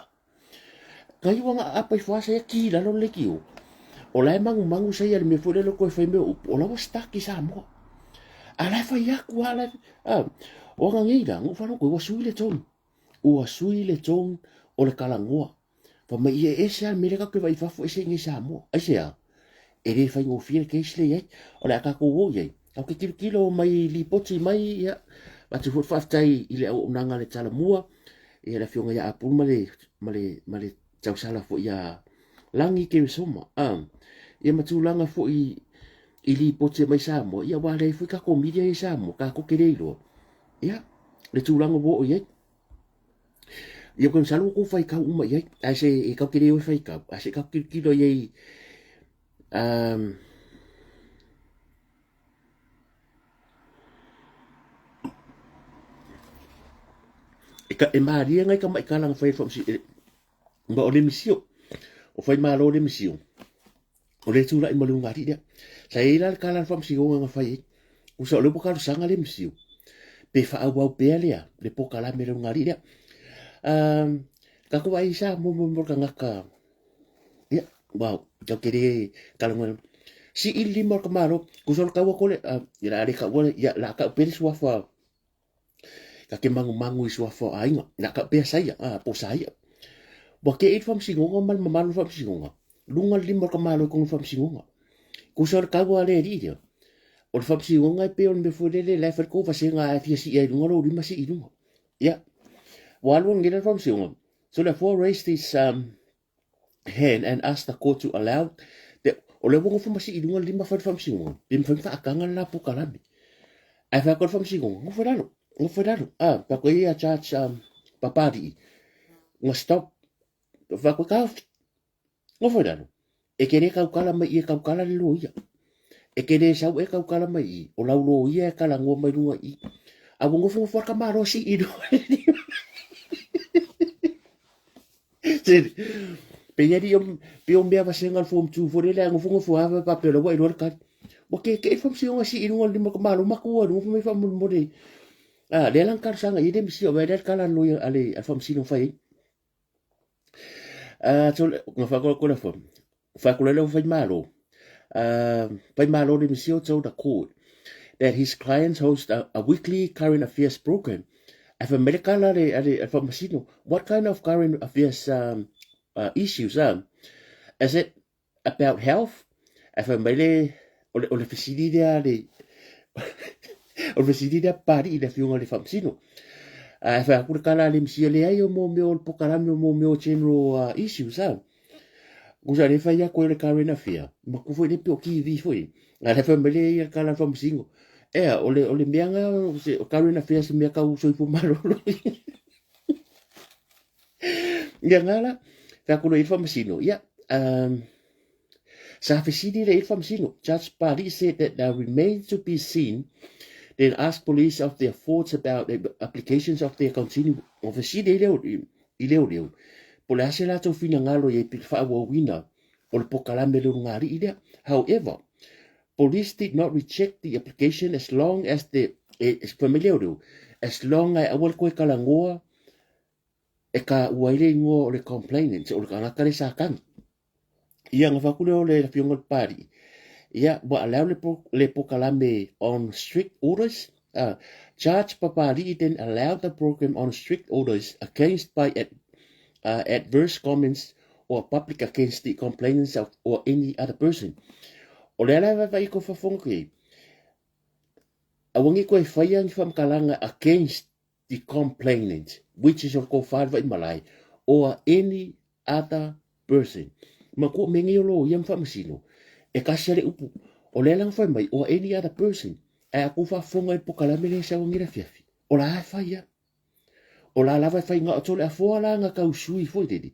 Kai ua na aapa ifo lava saia ki i lalo le leitio. O la e manumanu saia i le mea foi lele o toe fai mai o upu, o la ua stuck i Samoa. A la e fai atu lava la e, a, o aga nei la, na ou faalogo ua sui le tone. Ua sui le tone o le talanoa. Fai mai ia e ese lava le mea lea tatou te vaai i fafo ese i inei i Samoa. Aisea? E le faigofie le case lea e i ai. O le a tatou o i ai, tatou te tilotilo mai lipoti mai, ia, avatu foi le faafetai i le auaunaga a le Talamua, ia le afioga ia Apulu ma le, ma le, ma le tausala foi ia Lagi Keresoma. Ah, ia ma tulaga foi i lipoti mai Samoa, ia aua leai foi tatou media i Samoa, tatou te le iloa. Ia, le tulaga ua oo i ai. Ia ko masalo ua faitau uma i ai. Ae se e kau te le o e faitau, ae se kau tilotilo i ai um, e, ka, e malie ngai ka mai kala nga fai fa e, ma o le misio. O fai malo le misio. O le tulai ma le ugari lea. Sa i ai la le kala le faamasinoga na fai ai. Usa o le ua talosaga le misio. Pe faaauau pea lea, le pokalame le ugari lea. Um, tatou vaai i sa mo mo mo tagata. Ia, wow, tau te le talanoa. Sii le lima o le tamalo, kusa o le tau atu le, uh, ia la le taua, ia la tau pea le suafa Ta te magumagu i suafa o aiga, na ka pea saia, a, po saia. Ua ke i le faamasinoga ma le mamalu o le faamasinoga, luga le lima o le tamaloa i totonu o le faamasinoga. Tusa o le taua a le alii lea, o le faamasinoga e pei o le mea foi lele la e fai le tou vasega a e fia sii ai i luga lou lima sii i luga. Ia, ua alu ananei la le faamasinoga, so therefore raised his um, hand and asked the court to allow the, o lea ua nofo ma sii i luga le lima fai le faamasinoga, pe mafai ona faataga le la polokalame. Ae fai atu le faamasinoga, nofo i lalo, nofo i lalo. Ah, fai atu ai ia Judge um, Papali'i, na stop, fai atu ai taofi, nofo i lalo. E te le tautala mai i e tautala le loia. E te le sau e tautala mai i, o lau loia e talanoa mai luga i. A ua nofonofo lava le tamaloa sii i luga le lima. Pei alii o, pei o mea vasega o le form 2 foi lele a nofonofo lava faapea o la ua iloa le tali. Ua keke'i le faamasinoga sii i luga o le lima o le tamaloa matua i luga fai mai faamolemole. Ah, lea la na talosaga i ai le misia, vaai lea le tala a le loia a le faamasino na fai ai. Ah, so, na faakola kola fo. Faakola lea ua fai malo. Uh, fai malo le misia told the court that his clients host a, a weekly current affairs program. Ae fai mai le tala a le, a le, a le faamasino, what kind of current affairs um, uh, issues um, is it about health? Ae fai mai le, o le, o le fesili lea a le, o le fesili lea Papalii i le afioga i le faamasino. Ae fai atu le tala a le misia, leai o mea o le pokalame o mea o general uh, issues ah. Kusa le fai atu ai o le current affair, maku foi le pe o TV foi. A le fai mai le ia kala faamasino. Ea, o le, o le mea nga, o current affairs se mea kau soifua malolo. Ia nga la, fai atu loa i le faamasino, ia, um, sa fesili le i le faamasino. Judge Pali said that there remains to be seen then ask police of their thoughts about the applications of their continue. O fesili ai leo, i leoleo, po o le a se latou finagalo i ai i le faaauauina o le pokalame lea o lugaali'i lea. However, police did not reject the application as long as the, e, fai mai leoleo, as long ae aua le toe talanoa e taua ai le igoa o le complainant, o le tagata lea sa tagi. Ia, ona fai atu lea o le Afioga i le Papalii, ia, ua allow le, le pokalame on strict orders. Uh, Judge Papalii then allowed the program on strict orders against by ad, uh, adverse comments or public against the complainants of, or any other person. O le ala e vaivai ko whafonga koe, aua nge koe whaia ni whamkalanga against the complainant, which is o le kofa le vaimalae, or any other person. Ma ko me ngei o loia ma faamasino, e kasi a le upu, o lea la na fai mai, or any other person, ae a kou faafofoga i le pokalame lea e sau angi le afiafi, o la e fai a. O la lava e fai nga o tole afoa la nga kau sui foi lele.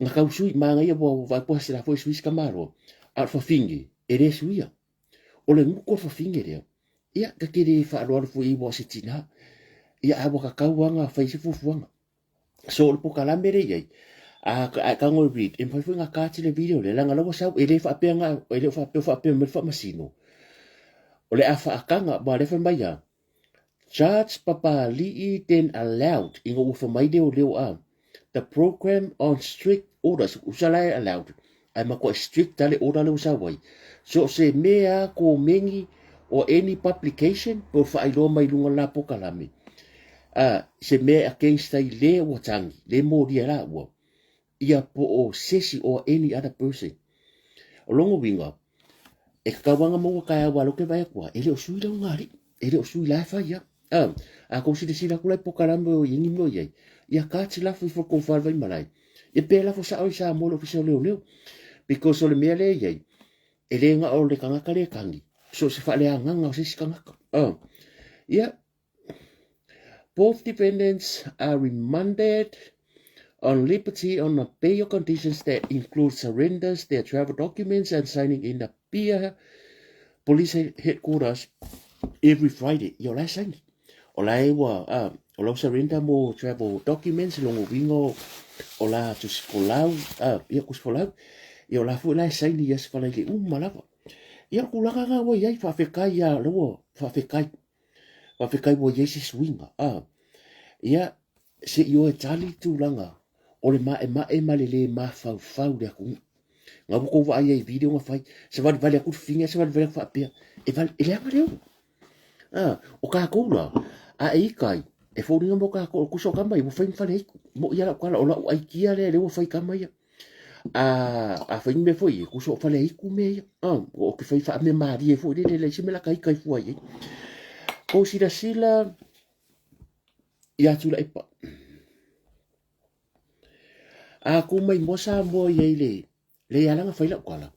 Nga kau sui, manaia ua vaai pua se la foi sui se tamaloa, a o le fafine, e le suia. O le nuku o le fafine lea, ia, ta te le faaaloalo foi i ai ua o se tinā. Ia, a ua tatau lava ona fai se fuafuaga. So, o le pokalame lea i ai, a, a e tago e read, e mafai foi ona cut le video lea, leaga o la ua sau, e le faapea na, e le o faapea o faapea mai le faamasino, o le a faataga, aua o lea e fai mai lava, Judge Papali'i then allowed, ina ua fai mai leoleo a, the program on strict orders, usa la e allowed, ae matuai strict a le order lea ua sau ai. So o se mea a komeni or any publication po o faailoa mai luga la pokalame, a, se mea against ai le ua tagi, le molia la ua, ia po o sesi or any other person. O lona uiga, e tatau lava ona maua taeao aua o lea ou te vaai atu lava, e le o sui lau galii, e le o sui la e fai lava. A, a tou silasila atu la i polokalame o i ai ni mea o i ai, ia touch lafo ifo i le tou fale vaimalae, ia pe lafo sao i Samoa i le Ofisa o Leoleo. Because o le mea lea e i ai, e le na o le tagata lea e tagi, so o se faaleagaga o se isi tagata. A, ia, Both defendants are remanded on liberty on a bail conditions that include surrenders their travel documents and signing in Apia Police Headquarters every Friday. Ia o la e saini. O la e ua, ah, o lau surrender mo travel documents, longo uiga o, o la tusi folau, ah, ia tusi folau. Ia o la foi la e saini ia se falaile uma lava. Ia o tulaga na ua i ai, faafetai ia laua, faafetai. Faafetai ua i ai se suiga. A, ia, se i o e tali tulaga o le maemae ma le lē mafaufau i le atunuu. Na ua tou vaai ai i video na fai, savalivali atu le fafine ae savalivali atu faapea, e, vale, e leaga le ulu. A, o tatou la, a e ita ai, e foliga mo tatou, o le tusa o tama ia, ua fai ma faleaitu. Moʻi lava lau tala, o lau aikia lea, lea ua fai tama ia. A, a fai ni mea foi ia, tusa o faleaitu mea ia. A, o te fai faamea malie foi lele, leai se mea la ta ita ai fua i ai. Kou silasila ia Tuilaepa. A ku mai moa Samoa i ai le, le ala na fai lau tala.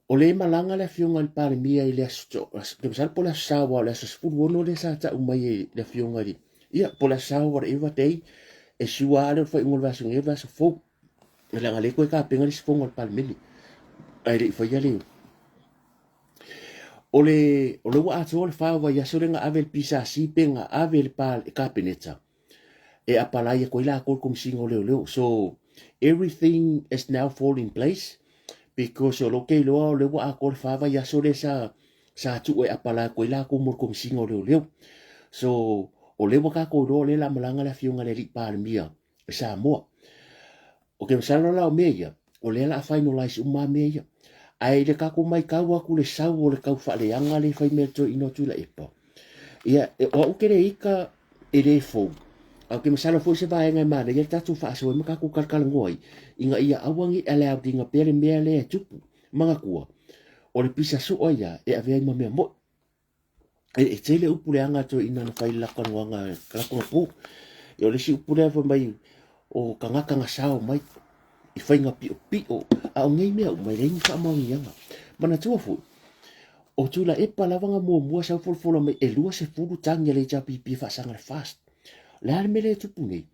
O le malaga le afioga i le Palemia i le aso, te masalo po o le aso Sa aua o le aso 16 lea sa tau mai e le afioga i le, ia, po o le aso Sa whatever day, e sure lava lea o le faaiuga o le vaiaso nei o le vaiaso fou. Leaga lea toe tapena le isi fono a le Palemene, ae le i faia le... O le, o lea ua atoa le fa o vaiaso lea na ave e le PSC pe na ave e le Kapeneta e apalai atu ai latou i le Komesina o Leoleo. So, everything is now fall in place because o lea ou te iloa o lea ua atoa le fa vaiaso lea sa, sa tuu e apalai atu ai latou mo le Komesina o Leoleo. So, o lea ua tatou iloa o lea o le a malaga le afioga i le Alii Palemia i Samoa. Ou te masalo la o mea ia, o lea o le a finalize uma lava mea ia. Ae i le tatou maitau atu i le sau o le tau faaleaga lea e fai mai e le toeaina o Tuilaepa, ia, o au ou te le ita e le fou, ae ou te masalo foi se vaega e manaia le tatou faasoa ai ma tatou talatalanoa ai, ina ia aua ne i allowed ina pea le mea lea e tupu. Manatua, o le pisa soa ia e avea ai ma mea moi. E tele upu leaga a toeaiina na fai i le latou latou po. Ia o le isi upu lea fai mai o tagata na sao mai i faiga piopio, a o nei mea uma e leai ni faamaoniaga. Manatua foi, o Tuilaepa lava na muamua sau folafola mai e 20 tagi a le HRPP e faasaga le FAST. O le a le mea lea e tupu nei?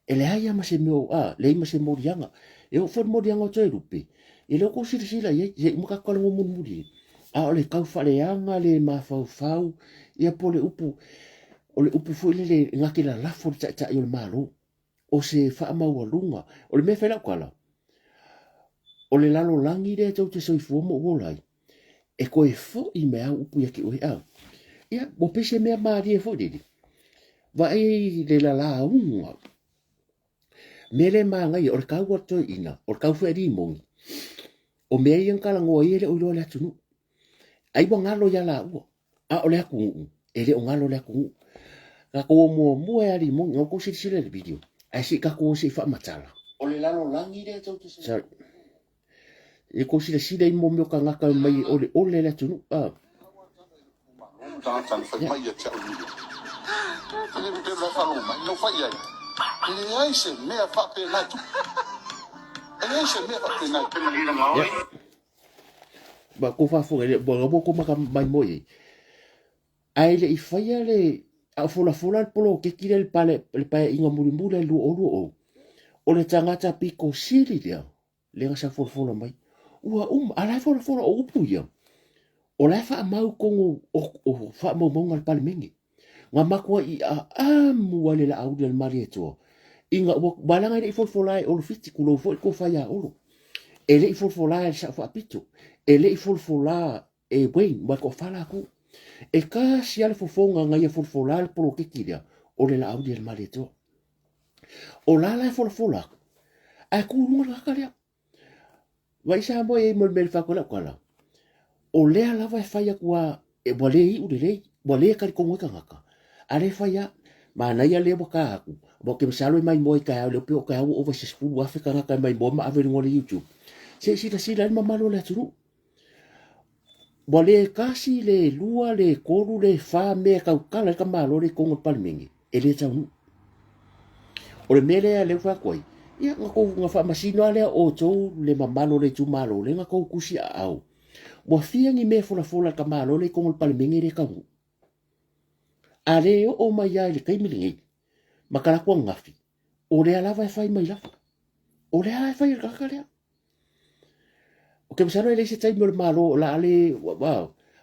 E leai lava ma se mea o, a, leai ma se moliaga. E oo foi le moliaga o Toelupe, e le o tou silasila i ai, se i uma tatou talanoa mulimuli ai. A o le tau faaleaga, le mafaufau, ia po o le upu, o le upu foi lele e na te lalafo i le Taitai o le Malo, o se faamaualuga. O le mea e fai lau tala, o le lalolagi lea tou te soifua ma ou ola ai, e toe foi mai au upu ia te oe a. Ia, ua pei se mea malie foi lele. Vaai i le lalauga. Mea le manaia, o le tau a le toeaina, o le tau foi a Limoni, o mea ia na talanoa ai e le o iloa e le atunuu. Ai ua galo ia laua, a o le atunuu, e le o galo le atunuu. Tatou o muamua e a Limoni, na outou silasila i le video, ae se i tatou o se i faamatala. O le lalolagi lea tou te Sorry. E kou silasila i mo mea o tagata mai e ole ole le atunuu. Ah. Tagata na fai mai ia te au i New York. E le pepelo la e faalogo mai, na ou fai i ai, e leai se mea faapena e tupu. E leai se mea faapena e tupu. Yeah. Ma kou faafofoga, ua ua kou maka mai mo i ai. Ae le i faia le, a o folafola le poloketi lea i le pale, le paeaiga mulimuli i le 2020, o le tagata pito sili lea, lea na sau folafola mai. Ua uma, a la e folafola o upu ia, o la e faamau i totonu o, o faamaumauga a le Palemene. Na matuai aamu ai le Laauli a le Malietoa, ina ua, aua leaga e le i folafola e Olo Fiti, tulou foi le tofa ia Olo. E le i folafola e le Sao Faapito, e le i folafola e Wayne, ua toafa latou. E tasi lava le fofoga na ia folafola le poloketi lea, o le Laauli a le Malietoa. O la la e folafola atu, ae tu i luga le tagata lea. Vai Samoa e i ai mo le mea e fai atu ai lau tala, o lea lava e fai atu a, e, ua le iu lelei, ua le talitonu ai tagata, a le fai a, manaia lea ua ta atu, aua ou te masalo e maimoa i taeao, le iloa pe oo taeao ua ova i se 10,000 tagata e maimoa ma ave i luga o le YouTube. Se i silasila ai le mamalu o le atunuu. Ua le tasi, le lua, le tolu, le fa mea e tautala ai le tamaloa lea i totonu o le Palemene, e le taunuu. O le mea lea lea ua fai atu ai, ia na tou na faamasino lava lea outou le mamalu o le itumalo lea na tou tusi aao. Ua fia ni mea e folafola e le tamaloa lea i totonu o le Palemene e le taunuu. A le oo mai lava i le taimi lenei, ma talaatu ananafi, o lea lava e fai mai lava. O lea lava e fai e le tagata lea. Ou te masalo e leai se taimi o le Malo o le a le,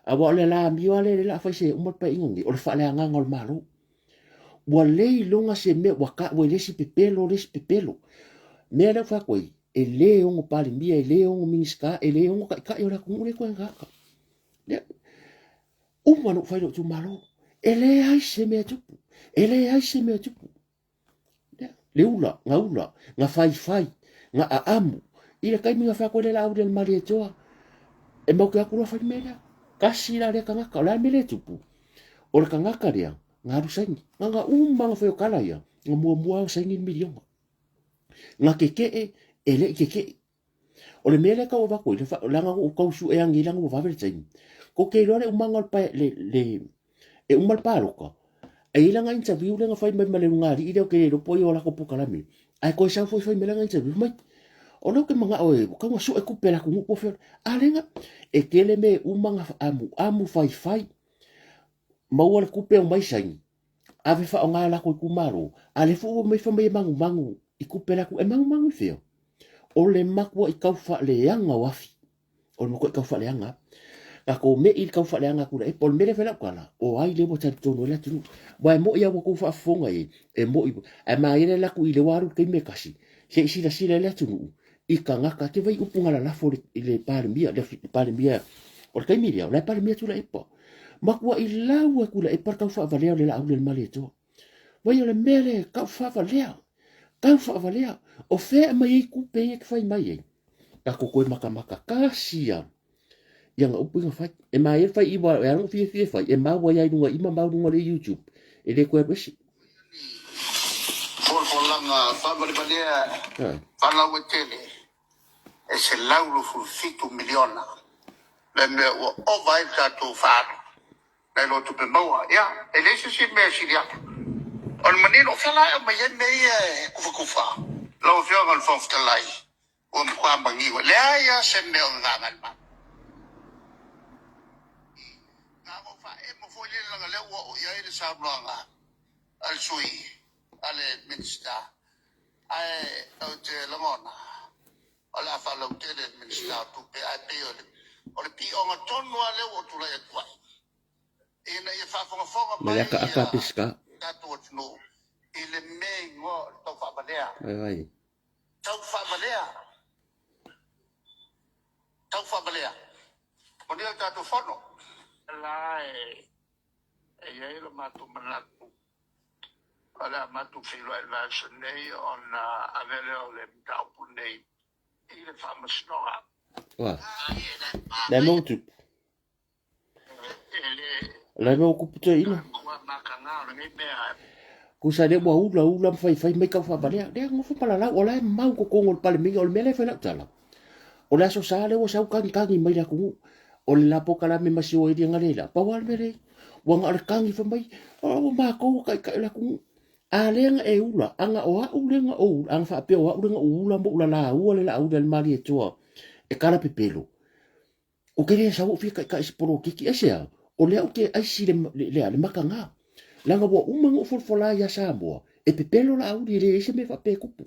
aua o le la amio lava lea o le a fai se uma le paeaiga lenei, o le faaleagaga o le Malo. Ua le iloga se mea ua taua i le isi pepelo, le isi pepelo. Mea lea ua fai atu ai, e le ono Palemia, e le ono Minisita, e le ono Taitai o le atunuu lea e toe agaaga. Lea, uma ona ou fai i lou itumalo, e leai se mea e tupu, e leai se mea e tupu. Le ula, na ula, na faifai, na aamu. I le taimi na fai atu ai le Laauli a le Malietoa, e mau te atu loa fai le mea lea. Tasi la lea tagata, o le a le mea lea e tupu? O le tagata lea, na alu saini. Na na uma na fai o tala ia, na muamua lava saini le miliona. Na tetee, e le i tetee. O le mea lea e tau avatu ai, leaga ua ou tau sue anei leaga ua vave le taimi. Tou te iloa le umaga o le pae, le, le, e uma le palota, e i ai lana interview lea na fai mai ma le ulugalii lea ou te le iloa po o ai o latou polokalame, ae toe sau foi fai mai lana interview mai. O lea ou te manao e tau na sue tupe a le atunuu po o fea. A lea na, e tele mea e uma na amuamu faifai, maua le tupe omai saini, ave faaaoga e latou itumalo, a lea foi ua omai fai mai e manumanu i tupe a le atunuu. E manumanu i fea? O le matuai tau faaleaga o afi. O le matuai tau faaleaga lava. Tatou me'i i le tau faaleaga a Tuilaepa. O le mea lea e fai lau tala, o ai lea ua talitonu ai le atunuu. Aua e moni lava ua outou faafofoga i ai, e moni, ae manaia le alu atu i le ua alu i le taimi e tasi, se i silasila ai le atunuu i tagata. E te vaai i upu na lalafo i le Palemia, le Palemia o le taimi lea, o la e Palemia Tuilaepa. Matuai lau e Tuilaepa le tau faavalea o le Laauli a le Malietoa. Vai o le mea lea e tau faavalea, tau faavalea. O fea e aumai ai tupe ia e te fai mai ai? Tatou toe matamata tasi lava i ana upu ia na fai. E manaia le fai i aua e ala ona fiafia e fai, e mau ai lava i luga i ma mau i luga o le YouTube. E le toe alu ese. Folafolaga faavalevalea faalauaitele e $127 miliona le mea ua ova ai le tatou faaalu nai lo tupe maua. Ia, e leai se isi mea e sili atu. O le manino, o fea la e aumai ai mea ia e tufatufa? Lau Afioga i le Fofoga Fetalai, ua matua manino, e leai lava se mea o gagana i le Malo. Na ona ou faaemo foi lele leaga o lea ua oo i ai le saunoaga a le sui a le Minisita, ae ou te lagona o le a faalautele e le Minisita o Tupe, ae pei o le pioga tonu lava lea ua ou tulai atu ai, ina ia faafogafoga Ma le mai akaaka a Peseta. tatou atunuu i le mea e igoa o le taufaavalea. Vai vai. Taufaavalea. Taufaavalea. Manuia le tatou fono. La e i ai lo matou manatu o le a matou feiloai i le vaiaso nei ona avea lea o le mataupu lenei i le Faamasinoga. Ua. Le mea ua tupu. E le Le mea ua tupu toeaina. matua makaga o lenei mea. Tusa lea ua ula ula ma faifai mai tau faavalea. Lea nofo palalau, o la e mau totonu o le Palemene. O le mea lea e fai lau tala. O le Aso Sa lea ua sau tagitagi mai le atunuu. O le la polokalame ma si o Elia Galela. Pau lava le mea lea. Ua na o le tagi fai mai, o matou o taitai o le atunuu. A lea na e ula, ana o a'u lea na ou ula, ana faapea o a'u lea na ou ula ma ou lalaua le Laauli a le Malietoa e kala pepelo, ou te le sau ou fia taitai i se polokiki. Aisea? O lea ou te aisi le, le, le, le makaga. Leaga ua uma ona ou folafola ia Samoa, e pepelo Laauli, e leai se mea faapea e tupu.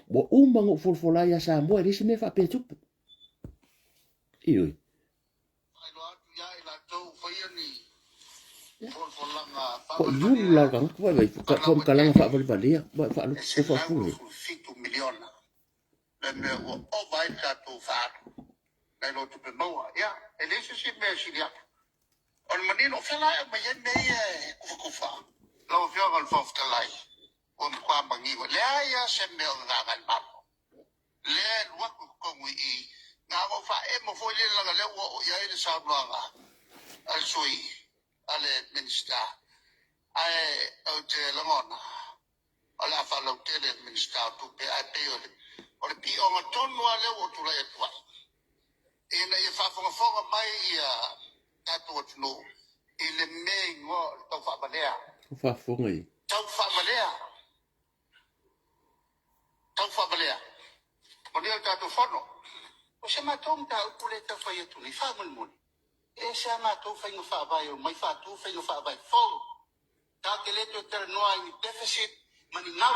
Ua uma ona ou folafola ia Samoa, e leai se mea faapea e tupu. Ioe. Faailoa atu ia i latou ua faia ni folafolaga Ko iulu faavalevalea la tagata vai vai faamatalaga faalauaitele faavalevalea vai e faaloko faafuhe. $127 miliona le mea ua ova ai le tatou faaalu nai lo tupe maua. Ia, e leai se isi mea e sili atu. O le manino, o fea la e aumai ai mea ia e kufakufa? Lau Afioga i le Fofoga Fetalai, ua matua manino, e leai lava se mea o gagaga i le Malo. Lea e alu atu i totonu i i, na ona ou faaemo foi lele leaga o lea ua oo i ai le saunoaga a le sui, a le Minisita, ae ou te lagona, o le a faalautele e le Minisita o Tupe, ae pei o le, o le pioga tonu lava lea ua ou tulai atu ai, ina ia faafogafoga mai ia tatou atunuu i le mea igoa o le taufaavalea. Faafofoga i. Taufaavalea. Taufaavalea. Manuia le tatou fono. O se matou mataupu lea e tau fai atu nei, faamolemole, e ese a matou faiga faavae, omai faatu faiga faavae fou. Tatou te le toe talanoa i ni deficit ma ni gau.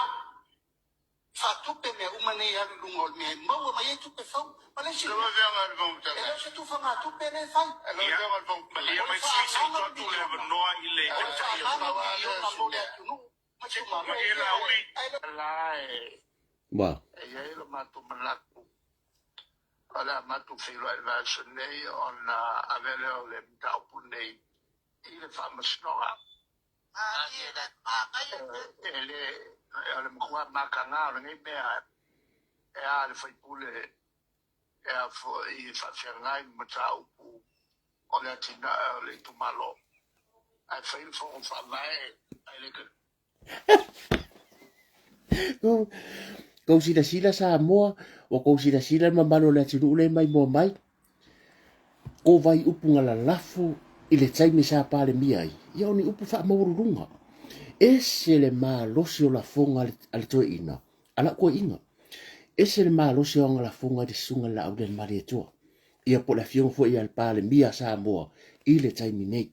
Faatupe mea uma nei e alu i luga o le mea e maua mai ai tupe fou. Ma le isi mea, e le o se tufagatupe lea e fai. O le faaagaaga miliona, o le faaagaaga miliona mo le atunuu ma itumalo. Wa. E i ai lo matou manatu o le a matou feiloai i le vaiaso nei ona ave lea o le mataupu lenei i le Faamasinoga. E le, o le matua mataga o lenei mea e a le faipule e a foi e faafeagai ma mataupu o le atinae o le itumalo. Ae fai le fono faavae ae le Kou silasila Samoa, ua kou silasila le mamalu o le atunuu lea mai moa mai. Ko vai upu nga lalafo i le taimi sa Palemia ai, ia o ni upu faamaualuluga. Ese le malosi o lafoga a le toeaina, a lau toeaina. Ese le malosi o ana lafoga i le susuga i le Laauli a le Malietoa, ia po o le afioga foi ia le Palemia a Samoa i le taimi nei.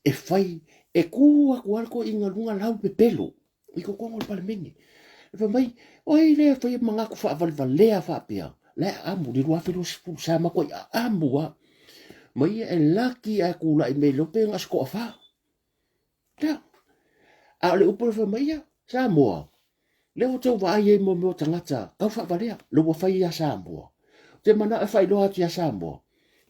E fai, e kū atu lava le toeaina i luga lau pepelo i totonu o le Palemene. E fai mai, o ai lea e faia manatu faavalevalea faapea, la e aamu i le 2020, sa matuai aamu lava. Ma ia e laki ae tulai mai loa pe na o se toafa. Ia. A o le upu le fai mai, ia, Samoa, lea ua outou vaai ai mo mea o tagata tau faavalea, le ua fai ia Samoa. Ou te manao e faailoa atu ia Samoa,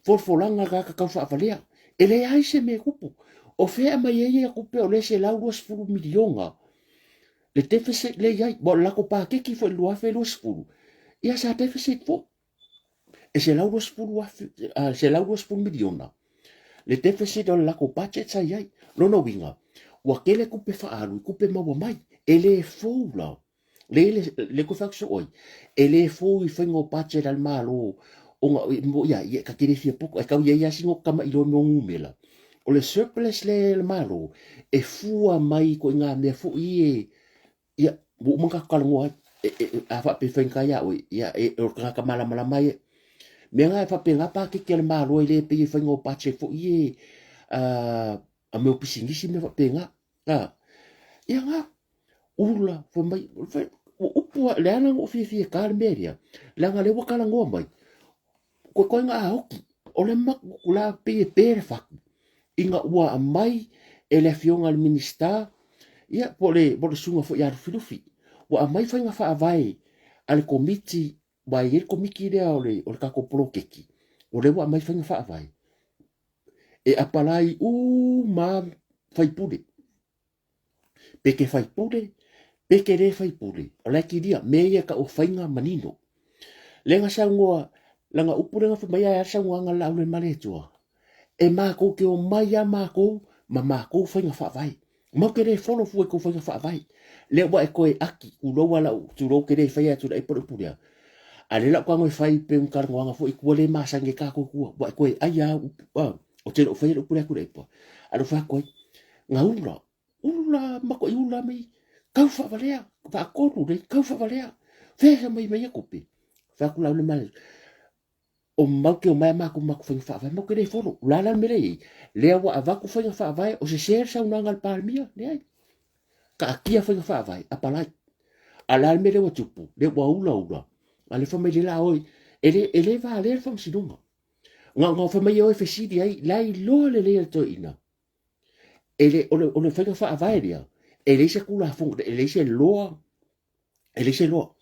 folafolaga le tagata tau faavalea. E leai se mea e tupu. O fea e aumai ai ia tupe o lea $120 miliona le deficit lea e i ai. Aua o le latou paketi foi i le 2020, ia sa deficit foi. E $120 miliona le deficit o le latou budget sa i ai. Lona uiga, ua tele tupe faaalu i tupe maua mai. E le fou la, le, le, le koe fai atu soo ai, e le fou i faiga o budget a le Malo, ona, mo ia, ia, ta te le fia poto, e tau i ai lava sina tama'iloa mea o numera. O le surplus lea e le Malo, e fua mai i ituaiga mea foi ia e, Ia, ua uma ona tatou talanoa ai. E, e, a faapea e faigata ia oe, ia, e, o le tagata malamalama ia. Mea na e faapena paketi a le Malo e le pei e faiga o budget foi e a mea o pisinisi mea faapena. A, ia na, ula, fai mai, fai, ua upu a, leaga na ou fiafia e ta le mea lea, leaga lea ua talanoa mai, Koe koe a oki, o le maku la pei e pe le fatu, ina ua aumai e le afioga i le Minisita, ia po o le, po o le susuga foi ia Lufilufi, ua aumai faiga faavae a le Komiti, aua e i ai le Komiti lea o le, o le tatou poloketi, o lea ua aumai faiga faavae e apalai uma lava faipule. Pe te faipule, pe te le faipule, o la e kilia, mea ia e tau o faiga manino. Lea na saunoa, lana upu lea na fai mai ai a le saunoaga a le Laulu ma le Atua, e matou te omai lava matou ma matou faiga faavae. Matou te le follow fua i tou faiga faavae. Lea ua e toe ati, tulou a lau, tulou te le faia atu i le aipo le upu lea. A lea la ou tago e fai pei o ni talanoaga foi i tua le masani ai tatou i tua. Ua e toe ai lava au upu, ou te le o faia le upu lea atu i le aipo. A o lea ua fai atu ai, Gaula, ula matuai ula mai, kau faavalea, faatolu le kau faavalea. Fea e mai mai ia tupe. Fai atu la le male, o mau ke o mai matou matou faiga faavae, mau ke le folo. O le a la le mea lea e i ai? Lea ua avatu faiga faavae, o sese le saunoaga a le Palemia, leai. Taatia faiga faavae, apalai. A o le a le mea lea ua tupu? Lea ua ula ula, a lea fai mai le la oe, e le, e le valea le faamasinoga. Na ona fai mai e o e fesili ai, la e iloa lelei e le toeaina. E le, o le, o le faiga faavae lea, e leai se Tulafono, e leai se loa, e leai se loa.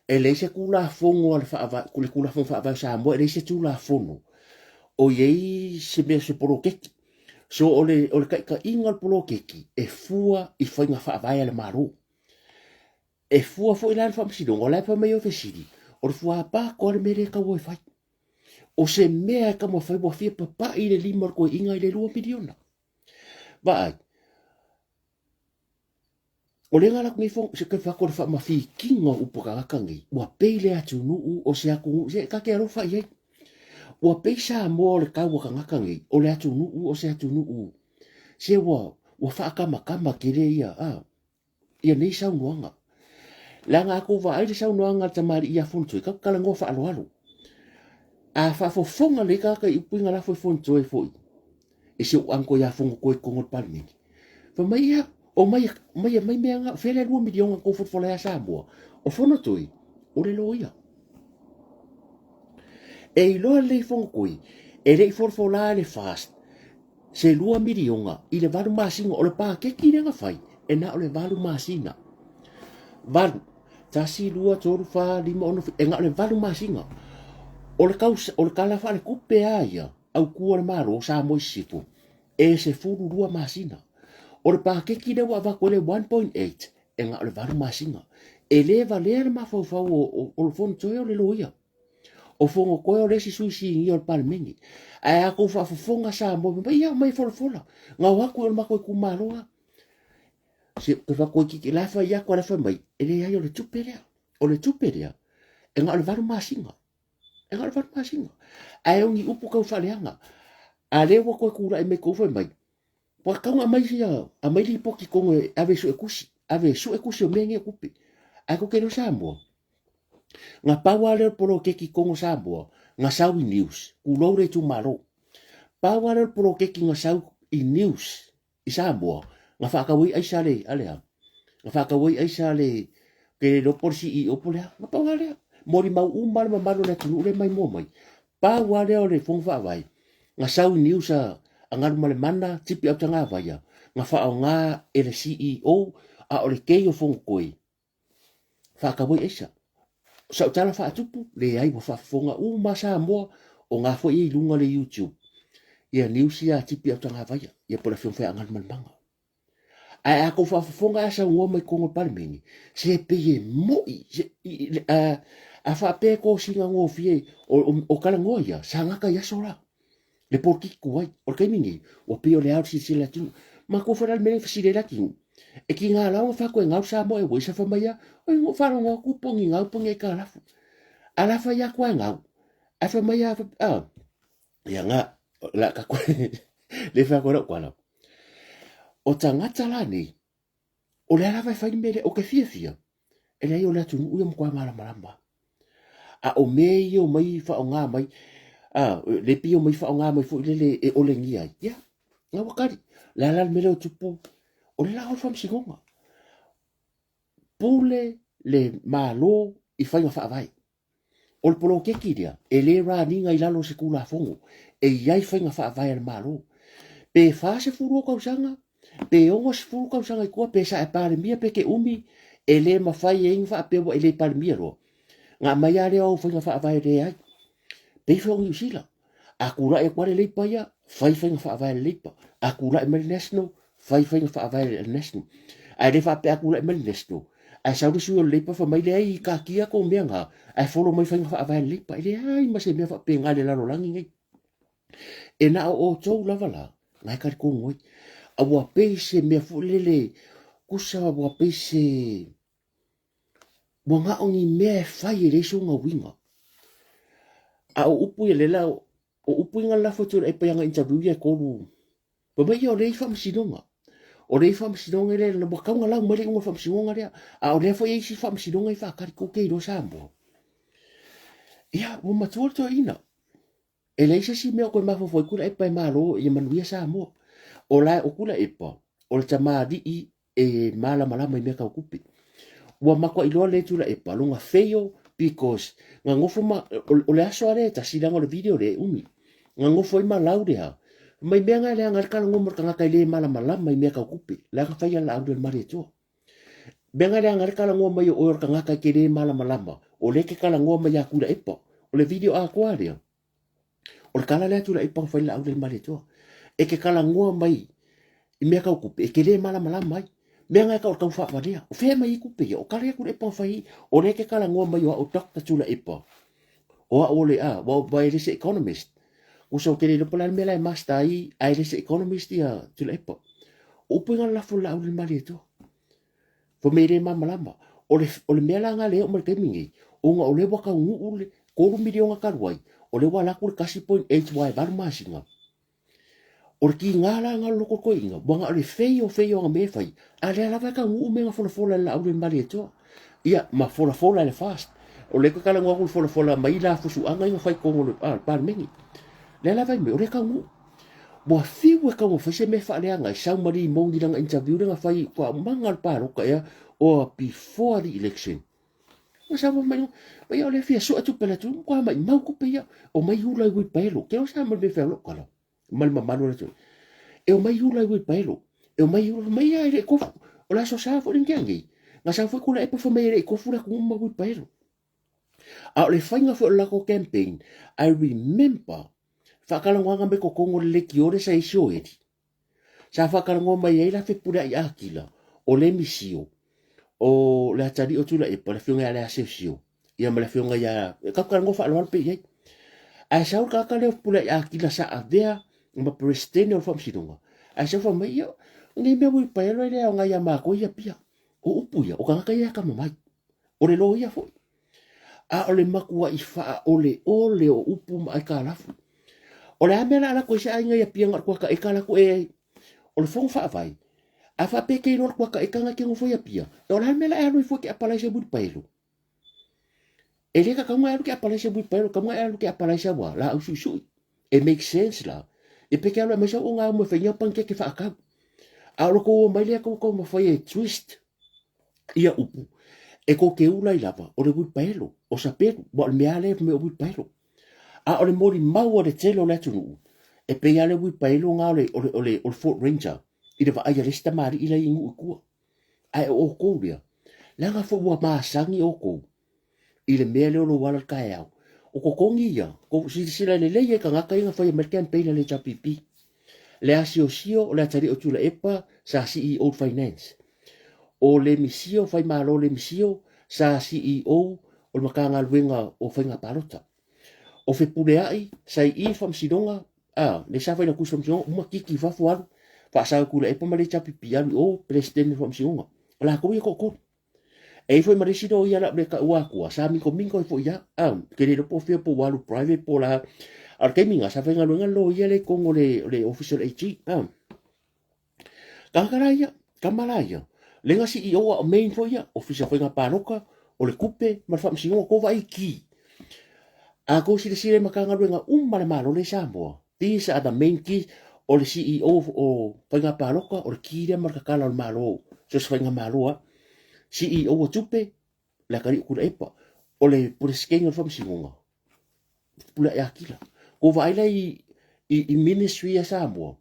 E leai se Tulafono a le faavae, le Tulafono Faavae o Samoa, e leai se Tulafono O i ai se mea se poloketi. So o le, o le taitaiga o le poloketi e fua i faiga faavae a le Malo. E fua foi la le faamasinoga, o la e fai mai o fesili, o le fuapato a le mea lea e taua e fai. O se mea e taumafai ua fia papai le lima o le toeaina i le 2 miliona. Vaai, o lea na alu atu nei se ke fako le faamafikiga o upu a tagata nei, ua pei le atunuu o se atunuu, se ta te alofa i ai. Ua pei Samoa o le tau a tagata nei, o le atunuu o se atunuu, se ua, ua faatamatama tele ia, a, ia nei saunoaga. Leaga a tou vaai le saunoaga a le tamalii ia Fonotoe, tatou talanoa faaaloalo. A faafofoga lelei tagata i upu ia na lafo e Fonotoe foi, e si ou uncle ia Fonotoe i totonu o le Palemene. Fai mai ia, o mai, mai mai mea na, fea le 2 miliona tou folafola ia Samoa. O Fonotoe, o le loia. E iloa lelei Fonotoe, e le i folafola le FAST, se 2 miliona i le 8 masina o le paketi lea na fai e na o le 8 masina. 8, 1, 2, 3, 4, 5, 6, e na o le 8 masina. O le, kau, o le tala faaletupe a ia, autu a le Malo, Samoa i Sisifo, e 12 masina. O le paketi lea ua avatu ai le 1.8, e na o le 8 masina. E le valea le mafaufau o, o, o le Fonotoe o le loia. O Fonotoe o le isi sui sinia o le Palemene. Ae a tou faafofoga Samoa, fai mai, ia aumai e folafola. Na o atu i o le matou itumalo lava. Se te whakoititi, la whai atu, la whai mai, e leai o le tupe lea. O le tupe lea, e na o le 8 masina. E na o le 8 masina. Ae o ni upu kau whaleanga. A lea ua koe kūrae mai kou whai mai, Ua tau aumai sia, aumai lipoti tonu e ave e suetusi, ave e suetusi o mea nei o tupe. Ae tou te iloa Samoa, na pau lava lea o le poloketi i totonu o Samoa, na sau i news, tulou le itumalo. Pau lava lea o le poloketi na sau i news i Samoa, na faatau ai aisa a le, a le a? Na faatau ai aisa a le, ke le iloa po o le CEO po o le a, na pau lava lea. Molimau uma lava le mamalu o le atunuu lea e maimoa mai. Pau lava lea o le Fono Faavae, na sau i news a Galumalemana Tipi Autagavaia, na faaaoga e le CEO a o le kei o Fonotoe, faatau ai aisa. O sau tala faatupu, leai ua faafofoga uma Samoa, o nga foi e i luga o le YouTube ia news ia a Tipi Autagavaia, ia po o le Afioga foi ia Galumalemana. Ae a tou faafofoga a saunoa mai totonu o le Palemene, se pei e moi, se, i, a, a faapea e kosina gofie, o, o, o talanoa ia, sa gata i aso la. Le polokiki tuai. O le taimi nei, ua pei o le ao le silasila i le atunuu. Matua foi la le mea lea e fesili ai le atunuu. E tiga la ona faakoe gau Samoa Airways, sa fai mai a, oi, na ou faalogo atu po o ni gau po o ni aitalafu. A la fai atu lava e gau. Ae fai mai a, a, ia nga, la ka koe, le fai atu ai lau tala. O tagata la nei, o lea lava e fai le mea lea, o ke fiafia, e leai o le atunuu ia matua malamalama. A o mea ia o mai faaaoga mai, a, le pei o mai faaaoga mai foi lele e olegia ai, ia, na ua kali. Le a la le mea lea o tupu, o le la o le faamasinoga. Pule le Malo i faiga faavae. O le poloketi lea, e le raniga i lalo o se Tulafono, e i ai faiga faavae a le Malo. Pe 40 ou tausaga, pe 60 tausaga i tua, pe sa e Palemia pe te umi, e le mafai ai ona faapea ua e le Palemia loa. Na aumai lava lea o au faiga faavae leai. Pei foi o Niu Sila. A tulai atu lava le Leipa ia, fai faiga faavae a le Leipa. A tulai mai le National, fai faiga faavae a le National. Ae le faapea a tulai mai le National, ae sau le sui o le Leipa fai mai leai taatia tou mea na, ae follow mai faiga faavae a le Leipa. E leai ma se mea faapena i le lalolagi nei. E na o outou lava la, na e talitonu ai. A ua pei se mea foi lele, tusa ua pei se Ua na o ni mea e fai e leai sona uiga. A o upu ia lea o upu ia na lafo atu e pai ana interview ia e tolu. Fai mai ia o lea i faamasinoga. O lea i faamasinoga lea ua tau na lau mai le iuga o le faamasinoga lea. A o lea foi e i isi faamasinoga e faatali tou te iloa Samoa. Ia ua matua le toeaina. E leai se isi mea o toe mafaufau ai Tuilaepa e malo ia manuia Samoa. O la o Tuilaepa, o le tamalii e malamalama i mea tau tupe. Ua matuai loa le Tuilaepa lona fail because na nofo ma, o le aso lava lea e tasi leaga o le video lea e umi. Na nofo ai ma lau lea, mai mea na e leaga ai le talanoa ma le tagata e le malamalama i mea tau tupe. Leaga fai a laau le Malietoa. Mea na leaga ai le talanoa mai o oe o le tagata e te le malamalama, o lea e te talanoa mai ia Tuilaepa. O le video atoa lea. O le kala lea Tuilaepa na fai Laauli le Malietoa. E ke kalagoa mai i mea tau tupe, e te le malamalama ai. Mea na e tau o le tau faavalea. O fea e aumai ai tupe ia? O kala ia Tuilaepa na fai ai. O lea e te kalagoa mai o au Doctor Tuilaepa. O au o le a, ua e le se economist. Uso ou te le iloa po o le a le mea la e master ai ae le se economist ia Tuilaepa. O upu ia na lafo i le Laauli le Malietoa. Fai mai e le malamalama. O le, o le mea la lena lea e oo mai i le taimi nei, ona o lea ua taunuu le 3 miliona talu ai, o lea ua alu atu le 1.8 ua e 8 masina. O le tiga la lena o le loto toeaina, ua na o le fei o fei o ana mea e fai, a lea lava e taunuu mea na folafola e le Laauli Malietoa. Ia, ma folafola e le FAST. O lea e toe talanoa atu i le folafola mai la fusuaga ia na fai i totonu o le Palemene. Lea lava e mea, o lea e taunuu. Ua fiu e taumafai se mea faaleaga e sau ma limoni i lana interview lea na fai faaumaga o le palota ea or before the election. Ua sau mai, mai o lea fia sue tupe le atunuu, matua maimau tupe ia. Omai ula i uipaelo. Ke o sa ma le mea fealo kala. Ma le mamalu o le atunuu. E omai ula i uipaelo. E omai ula, mai ia e le kofu. O le aso sa foi le nei. Na sau foi kula e pa mai e le kofu le atunuu ma uipaelo. A o le faiga foi o le latou campaign, I remember faatalanoaga mai totonu o le leitio lea sa i ai Sioeli. Sa faatalanoa mai ai la Fepuleai Akila, o le Misio, o le atalii o Tuilaepa, le afioga ia Leasiosio, ia ma le afioga ia... E tatou talanoa faaaloalo pea i ai. Ae sau le tagata lea o Fepuleai Akila sa avea ma Peresetene o le Faamasinoga, ae sau fai mai, ia, o nei mea ua i paelo e le aoga ia matou ia Apia. O upu ia, o tagata ia e atamamai. O le loia foi. A o le matuai faaoleole o upu ma aitalafu. O le a mea la a latou ai se aiga i Apia na o le kuata eka latou e o le fono faavae. A faapea e te iloa le kuata eka na e te nofo i Apia, e o le a le mea la e alu ai fua e te apalai se uilipaelo? E le tatau na e alu te apalai se uilipaelo, tatau na e alu te apalai se ua laau suisui. E make sense la. E pe te alu e aumai sau oga e fai pankeke faatau. A o lo tou o mai lea tou taumafai e twist ia upu, e tou te ula ai lava, o le uilipaelo, o sapelu, ua o le mea lava lea e o uilipaelo. A o le molimau a le tele o le atunuu, e pei lava le uilipaelo na o le, o le, o le, o le Ford Ranger, i le vaai a le isi tamalii la e i nuu i tua. Ae o outou lea, leaga foi ua masani outou i le mea lea o lou ala i le taeao. O totogi ia, tou silasila lelei ai i tagata ia na faia mai le campaign a le HRPP. Le asiosio o le atalii o Tuilaepa sa CEO Finance. O le Misio, Faimalo le Misio, sa CEO o le Matagaluega o Faiga Palota. O Fepuleai, sa i i Faamasinoga, a, le sa faila tusi Faamasinoga, uma kiki i fafo alu, faasao Tuilaepa ma le HRPP alu i o, Peresetene o Faamasinoga. O latou ia toatolu. E i foi ma le isi loia la le taua atua, sa mingomingo ai foi ia, a, ke le iloa po o fea po ua alu private po o la, a o le taimi na, sa faigaluega le loia lea i totonu o le, o le office o le AG, a. Tagata la ia, tama la ia, le na CEO a o main foi ia, ofisa o faiga palota, o le tupe ma le faamasinoga, tou vaai i ki. A tou silasila i Matagaluega uma a le Malo lea i Samoa, these are the main keys, o le CEO o Faiga Palota, o le key lea ma le tatala o le Malo, so se Faiga Malo lava. CEO o tupe, le atalii o Tuilaepa, o le Peresetene o le Faamasinoga, Pule Akila. Tou vaai la i, i, i ministry a Samoa,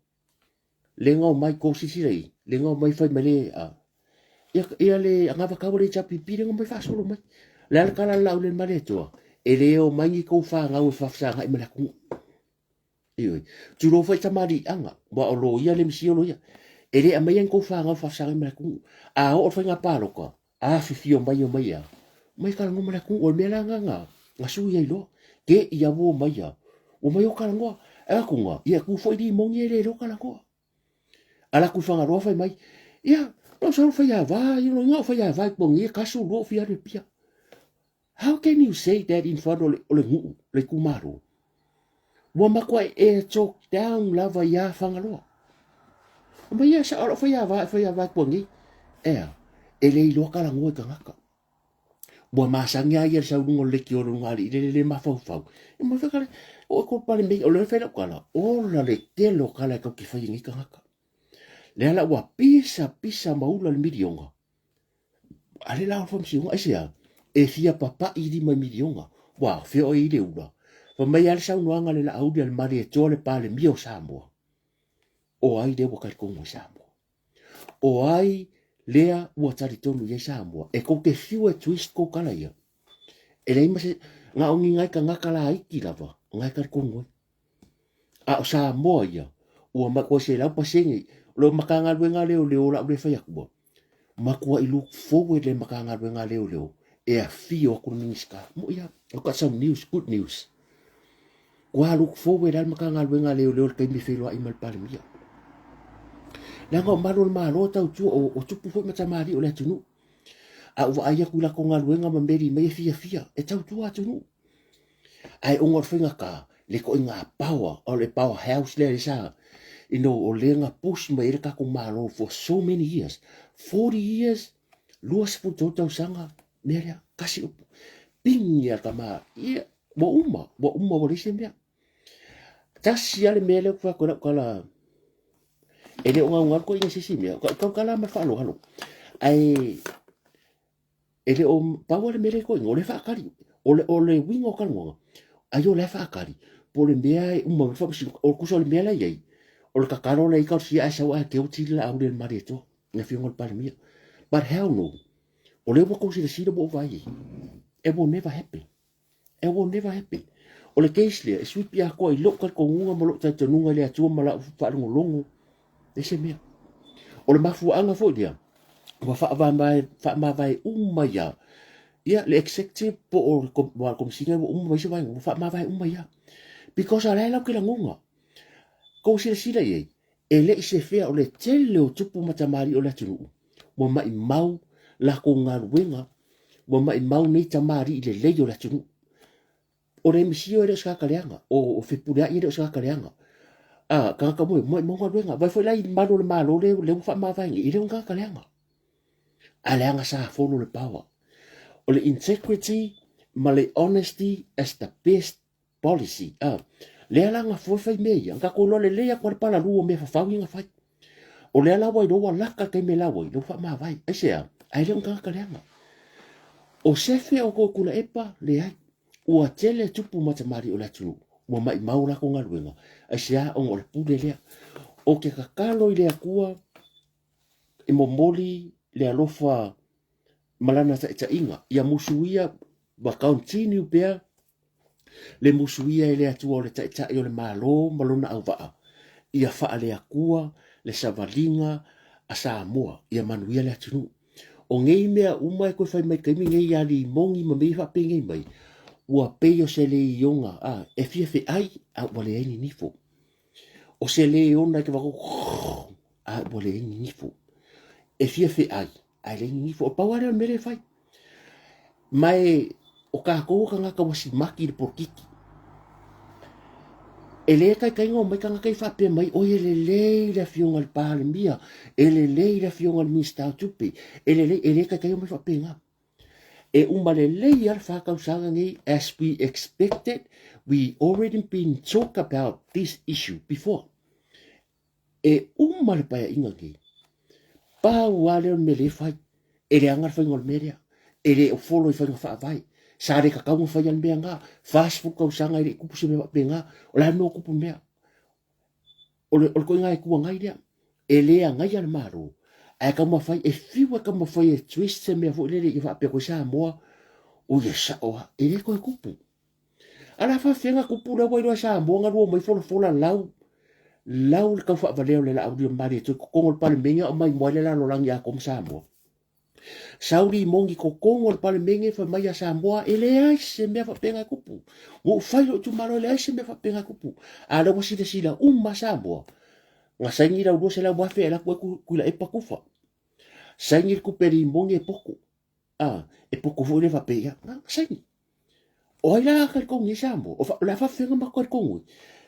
le na omai kou silasila i le na omai fai mai le a ia, ia le anavatau a le HRPP le na omai faasolo mai le a le tala le lau le Malietoa e le omai ni kou fanau e faafesagai ma le atunuu. Ioe, tulou foi tamaliiaga ua o loia le misi o loia e le aumaia ni kou fanau e faafesagai ma le atunuu. A oo le faiga palota afifio mai omai a mai talanoa ma le atunuu. O le mea la lena na na sui ai loa ke ia ua omai a ua mai o talanoa e atu ia tu foi limoni e le iloa talanoa. Ala atu i Fagaloa fai mai ia lau sau fai ava ia lo inga fai ava i kuangi e kasu lua o fia alu e pia. How can you say that in front o le, o le nuu, le itumalo? Ua matua e talk down lava iā Fagaloa. Ma ia sa o fai ava, fai ava kuangi. Ea, e le iloa talanoa i tagata. Ua masani a ia le sau luga o le leki o luga alii le le mafaufau. E mo whakale, o ko pale mei, o le whai lau kala, ola le tele o kala e kau ke whai ngi tagata. Le ala ua pisa pisa maula le milionga. A le la o le faamasinoga, aisea? E fia papai lima i miliona. Ua fea oe i le ula? Fai mai lava le saunoaga a le Laauli a le Malietoa le Palemia o Samoa, O ai lea ua talitonu ai Samoa? O ai lea ua talitonu i ai Samoa? E tou te fiu e twist kou tala ia. E leai ma se, na o ni nai tagata laiti lava na e talitonu ai. A o Samoa ia, ua matua 100%. O le Matagaluega a Leoleo o le a ou le fai atua, matuai look forward le Matagaluega a Leoleo e afio atu le Minisita. Moʻi lava, I've got some news, good news. Ua look forward lava le Matagaluega a Leoleo i le taimi e feiloai ma le Palemia. Leaga o malu o le Malo e tautua, o tupu foi ma tamalii o le atunuu. A ou vaai atu i latou galuega ma meli mai e fiafia, e tautua atunuu. Ae ona o le faigata, le ituaiga power, o le power house lea sa, you know, o lea na push mai ai le tatou Malo for so many years, 40 years, 23 tausaga, mea lea, tasi upu, pigi a tama, ia, ua uma, ua uma, ua leai se mea. Tasi lava le mea lea ou te fai atu ai lau tala, e le o galugalu koe i se isi mea, o tau tala ma le faaaloalo, ae E le o pau lava le mea lea e toeaina, o lea e faatali. O le, o le uiga o talanoaga, ai o la e faatali, po o le mea e uma mai le faamasinoga, o tusa o le mea la e i ai, o le tatalo la e i ai talosia ae sau ae guilty le Laauli e le Malietoa, le afioga i le Palemia. But hell no, o lea ua tou silasila ua ou vaai i ai, it will never happen. It will never happen. O le case lea, e sweep atoa i lou talitonuga ma lou talitonuga i le Atua ma lau faalogologo, leai se mea. O le mafuaaga foi lea, ua faamavae, faamavae uma ai lava ia le executive po o le Komesina ua uma ma isi vaega, ua faamavae uma ai lava. Because o la e latou te lagona. Tou silasila i ai, e le i sefea o le tele o tupu ma tamalii o le atunuu ua maimau latou galuega, ua maimau nei tamalii lelei o le atunuu. O le MCO e le o se tagata leaga, o Fepuleai e le o se tagata leaga. A, tagata uma, maimau galuega. Vaai foi la i malu o le Malo lea ua faamavae nei, e le o ni tagata leaga. A leaga sa follow le power. O le integrity ma le honesty as the best policy a lea la na fua fai mea ia na tatou iloa lelei atu le palalu o mea fafau ia na fai o lea la ua iloa ua laka le taimi e lau ai lea ua faamavae aisea ae le o ni tagata leaga o sefe o kou Tuilaepa leai ua tele tupu ma tamalii o le atunuu ua maimau latou galuega aisea ona o le pule lea o ke tatalo i le Atua e momoli le alofa ma lana taitaiga ia musuia ma continue pea le musuia e le Atua o le Taitai o le Malo ma lona auvaa, ia faale-Atua le savaliga a Samoa, ia manuia le atunuu. O nei mea uma e toe fai mai taimi nei ia Limoni ma mea ia faapenei mai, ua pei o se leioga, a, e fia feai, a ua leai ni nifo. O se leona e te vaku, a ua leai ni nifo. E fia feai, ae leai ni nifo. O pau lava lea o le mea lea e fai. Ma e, o tatou o tagata ua simaki i le polokiki. E le taitai ona omai tagata ia faapea mai, oi e lelei le afioga i le Palemia, e lelei le afioga i le Minisita o Tupe, e lelei, e le taitai omai faapena. E uma lelei lava le fa tausaga nei as we expected, we already been talk about this issue before. E uma le paeaiga lenei. Pau lava lea o le mea lea e fai. E leaga le faiga o le mea lea. E le o follow i faiga faavae. Sa le tatau ona faia le mea lena. 40 tausaga e le i tupu se mea faapena. O le a le mea ua tupu i le mea? O le, o le ituaiga Itu Agai lea. E le agaia le Malo, ae taumafai, e fiu e taumafai e twist se mea foi lele ia faapea koe Samoa, oi e sao lava, e le toe tupu. A la faafefea tupu lea ua iloa e Samoa na lua mai folafola lau lau le tau faavalea o le Laauli o Malietoa i totonu o le Palemene a o maimoa ai le lalolagi atoa ma Samoa. Sau limoni i totonu o le Palemene fai mai ia Samoa e leai se mea faapena e tupu. Ua ou fai lou itumalo e leai se mea faapena e tupu. A lea ua silasila uma Samoa na saini lau 200,000 e alu atu ai Tuilaepa tufa. Saini le tupe limoni e potu. A, e poto foi le faapea, ia, na saini. O ai la talitonu i Samoa? O, fa, o le a faafefea ona matou talitonu ai?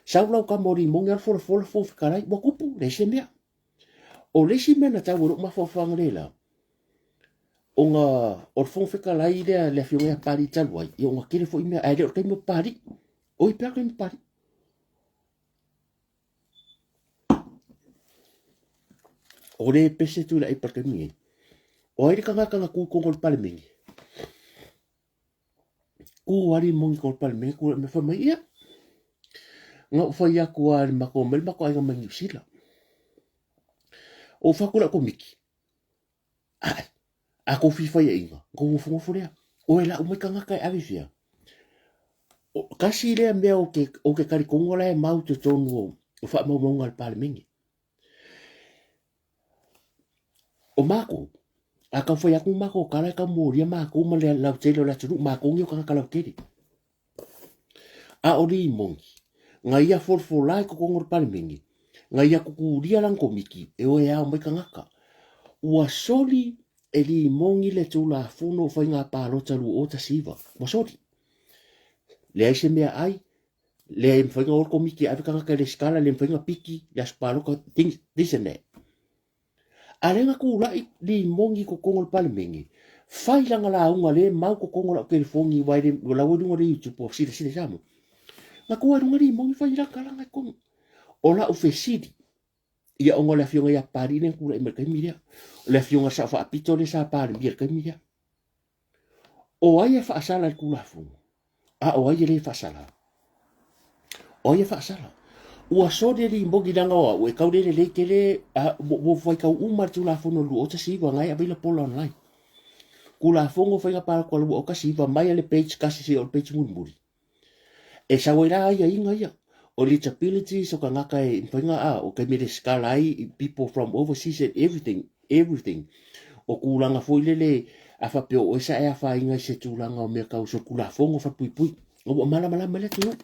Sau lau tama o Limoni alu folafola Fofoga Fetalai, ua tupu, leai se mea. O le isi mea na tau e lou mafaufauga le la, ona o le Fofoga Fetalai lea le afioga ia Papalii talu ai, ia ona tele foi mea, ae le o le taimi o Papalii. Oi pea le taimi o Papalii. O le pese Tuilaepa i le taimi nei. O ai le tagata na tu i totonu o le Palemene? Tu lava Limoni i totonu o le Palemene, tulai mai fai mai, ia, na ou fai atu lava i le matou, omai le matou aiga mai Niu Sila. Ou fai atu i lau Komiti, Ae, a tou fia faiaina, ona tou nofonofo lea. O e lau mai tagata e ave i fea? O, kasi lea mea o ke, o ke talitonga la e mau totonu o, o faamaumauga a le Palemene. O mākou, a tau whai aku mākou tala e tau mōria mākou ma le lautele o le atunuu, mākou ni o kangaka lautele. A o Limoni, nga ia folafola i totonu o le Palemene, nga ia kukulia lana komiti e o e ao mai kangaka. Ua soli e Limoni le Tulafono o Faiga Palota 2019. Ua soli. Leai se mea ai, leai mafai ona o le komiti e ave tagata i resitala, le mafai ona piki le aso palota, things, this and that. A lea na tulai Limoni i totonu o le Palemene, fai lana lauga lea e mau totonu o lau telefoni aua e le, o la ua i luga o le YouTube o silasila i Samoa. Na tua i luga Limoni fai lana talaga i totonu. O lau fesili, ia ona o le afioga ia Papalii lea na tulai mai i le taimi lea. O le afioga i le Sao Faapito lea sa Palemia i le taimi lea. O ai e faasala i le Tulafono? A o ai e le faasala? O ai e faasala? Ua soli e limoni leaga o au e tau le lelei tele a, ua faitau uma le Tulafono 2019 na e available online. Tulafono Faiga Palota 2019 mai a le page kasi seia o le page mulimuli. E sau ai la aiaiga ia, o eligibilities o tagata e mafai ona a, o taimi e resitala ai people from overseas and everything, everything. O tulaga foi lele a faapea o oe sa e afaina i se tulaga o mea tau solitulafono falepuipui. Ua malamalama ai le atunuu.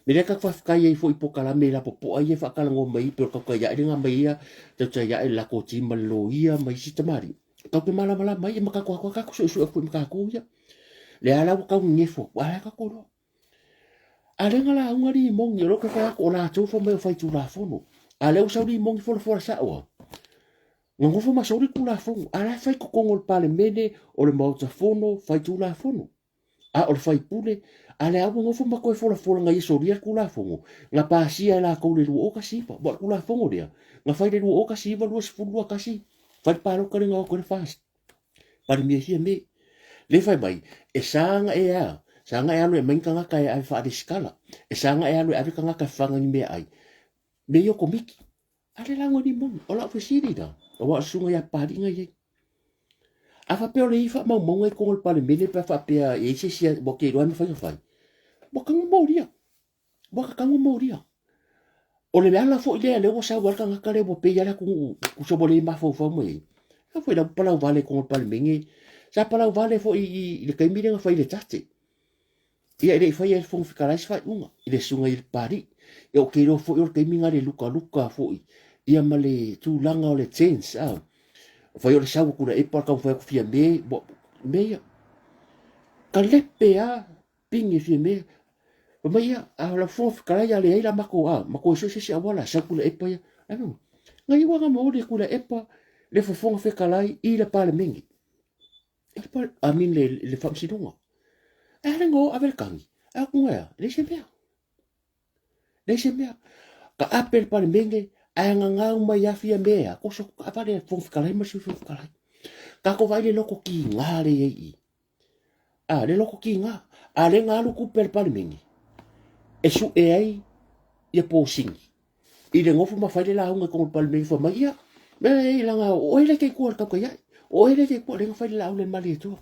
Me lea tatou faafetai ai foi i polokalame lapopoa ia e faatalanoa mai ai pei o le tautai ae lena mai ia tautai ae le latou team ma le loia ma isi tamalii. Tatou te malamalama ai ma tatou atoa tatou suesue atu foi ma tatou ia. Lea la ua tau nefo atu, a lea tatou iloa. A lea na lauga limoni, o lea ou te fai atu, o latou fai mai o faitulafono. A lea ua sau limoni folafola sao lava. Na nofo ma soli Tulafono. A la e fai totonu o le Palemene, o le Maota Fono, faitulafono. A o le faipule, a lea ua nofo ma toe folafola na ia solia le Tulafono, na pasia e latou i le 2019. Aua o le Tulafono lea, na fai i le 2019, 2021, fai le palota lea na o atu ai le FAST. Palemia Fiame. Lea fai mai, e sa ona e a, sa ona e alu e aumai ni tagata e ave faalesikala, e sa ona e alu e ave tagata e fafaga ni meaai, mea ia o komiti. A le lauga ni moni, o lau fesili la, aua o le susuga ia Papalii na i ai. A faapea o le i faamaumauga i totonu o le Palemene pe a faapea e i ai se isi ua te iloa e mafai ona fai, ua tago molia. Ua tataua molia. O le ala foi lea lea ua sau ai le tagata lea ua pei lava le atunuu tusa ua le mafaufau mai ai. Sa foi la ua palau vale i totonu o le Palemene. Sa palau vale foi i le taimi lea na fai ai le tate. Ia e le i faia e le Fofoga Fetalai se faaiuga i le susuga i le Papalii. Ia ou te iloa foi o le taimi lena le lukaluka foi ia ma le tulaga o le tense. Ah. Fai o le sau atu le epa taumafai atu Fiame, mea ia. Kalepe lava pine Fiame. Fai mai ia, a o lau Fofoga Fetalai a leai la matou a, matou e sue se isi auala, sau Tuilaepa ia. Ai fai mai, na iu lava na momoli e Tuilaepa le Fofoga Fetalai i le Palemene. I le pale, I mean le, le Faamasinoga. Ae a le na o ave le tagi? Ae atu na ea, leai se mea. Leai se mea. Ka ape le Palemene, ae gagau mai a Fiame ea, koso atu taavale a le Fofoga Fetalai ma le Sui Fofoga Fetalai. Tatou vaai le loto tiga lea i ai i i. A, le loto tiga. A lea na alu tupe a le Palemene e sue ai ia posini i le nofo ma fai le lauga i totonu o le Palemene fai mai, ia, mea e leaga o oe le te i tua i le tautai ae. O oe le te i tua lea na fai le lauga i le Malietoa.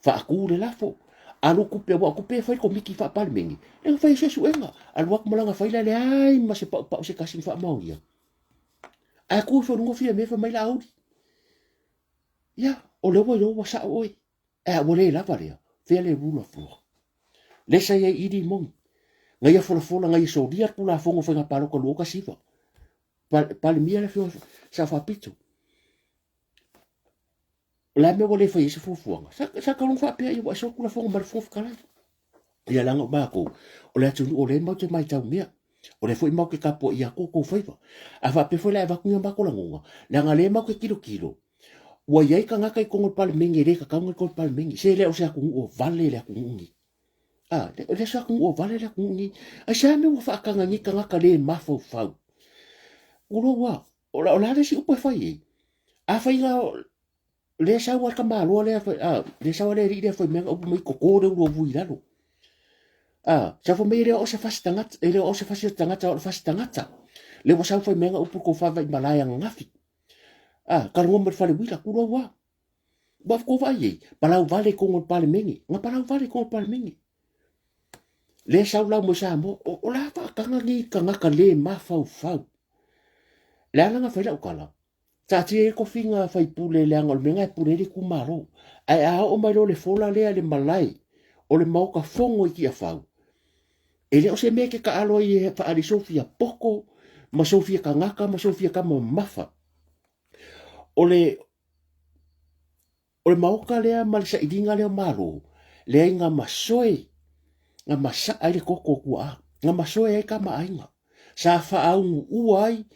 Faatu le lafo. Alu tupe, aua o tupe e fai le komiti faa-Palemene, lea na fai ai suesuega. Alu atu ma lana faila e leai ma se paupau se tasi na faamaonia. Ae tu ifo i luga Fiame fai mai Laauli, ia, o lea ua iloa ua sao oe. Ae ua le lava lea, fea le rule of law? Lea sa i ai i Limoni. Na ia folafola, na ia solia le Tulafono o Faiga Palota 2019. Palemia le Afioga Sao Faapito. O le a mea ua le fai ai se fuafuaga? Sa, sa talu faapea ia ua ese Tulafono ma le Fofoga Fetalai. Ia leaga o matou, o le atunuu o lea matou te matau mea. O lea foi matou te tapuaia atu outou faiva. A faapea foi la e avatu ni a matou lagona, leaga o lea matou te tilotilo, ua i ai tagata i totonu o le Palemene e le tatau ona i totonu o le Palemene. Se le o se atunuu o vale le atunuu lenei. A, le o se atunuu o vale le atunuu lenei. Aisea mea ua faataga ai nei tagata le mafaufau? Tulou lava, o le a le isi upu e fai ai? Afai na lea sau lava le tamaloa lea, a, lea sau lava le alii lea fai mai ana upu mai toto le ulu o vui i lalo. A, sau fai mai e le o se fasi tagata, e le o se fasi o tagata, o le fasi tagata. Lea ua sau fai mai ana upu tou faavae i malae ananafi. A, talanoa mai le fale uila, tulou lava. Ua tou vaai i ai, palau vale i totonu o le Palemene, na palau vale i totonu o le Palemene. Lea sau lau mo Samoa, o, o la faataga ni tagata le mafaufau. Le ala na fai lau tala, taatia ia tofiga faipule leaga o le mea lena e pule ai le itumalo. Ae a oo mai loa le fola lea i le malae o le Maota Fono i Tiafau, e le o se mea e te taalo ai e faaali sou fia poto ma sou fia tagata ma sou fia tama mamafa. O le O le maota lea ma le sailiga lea o Malo, leai na masoe, na masaa ai le toto o tuaa, na masoe ai tama aiga. Sa faaunuua ai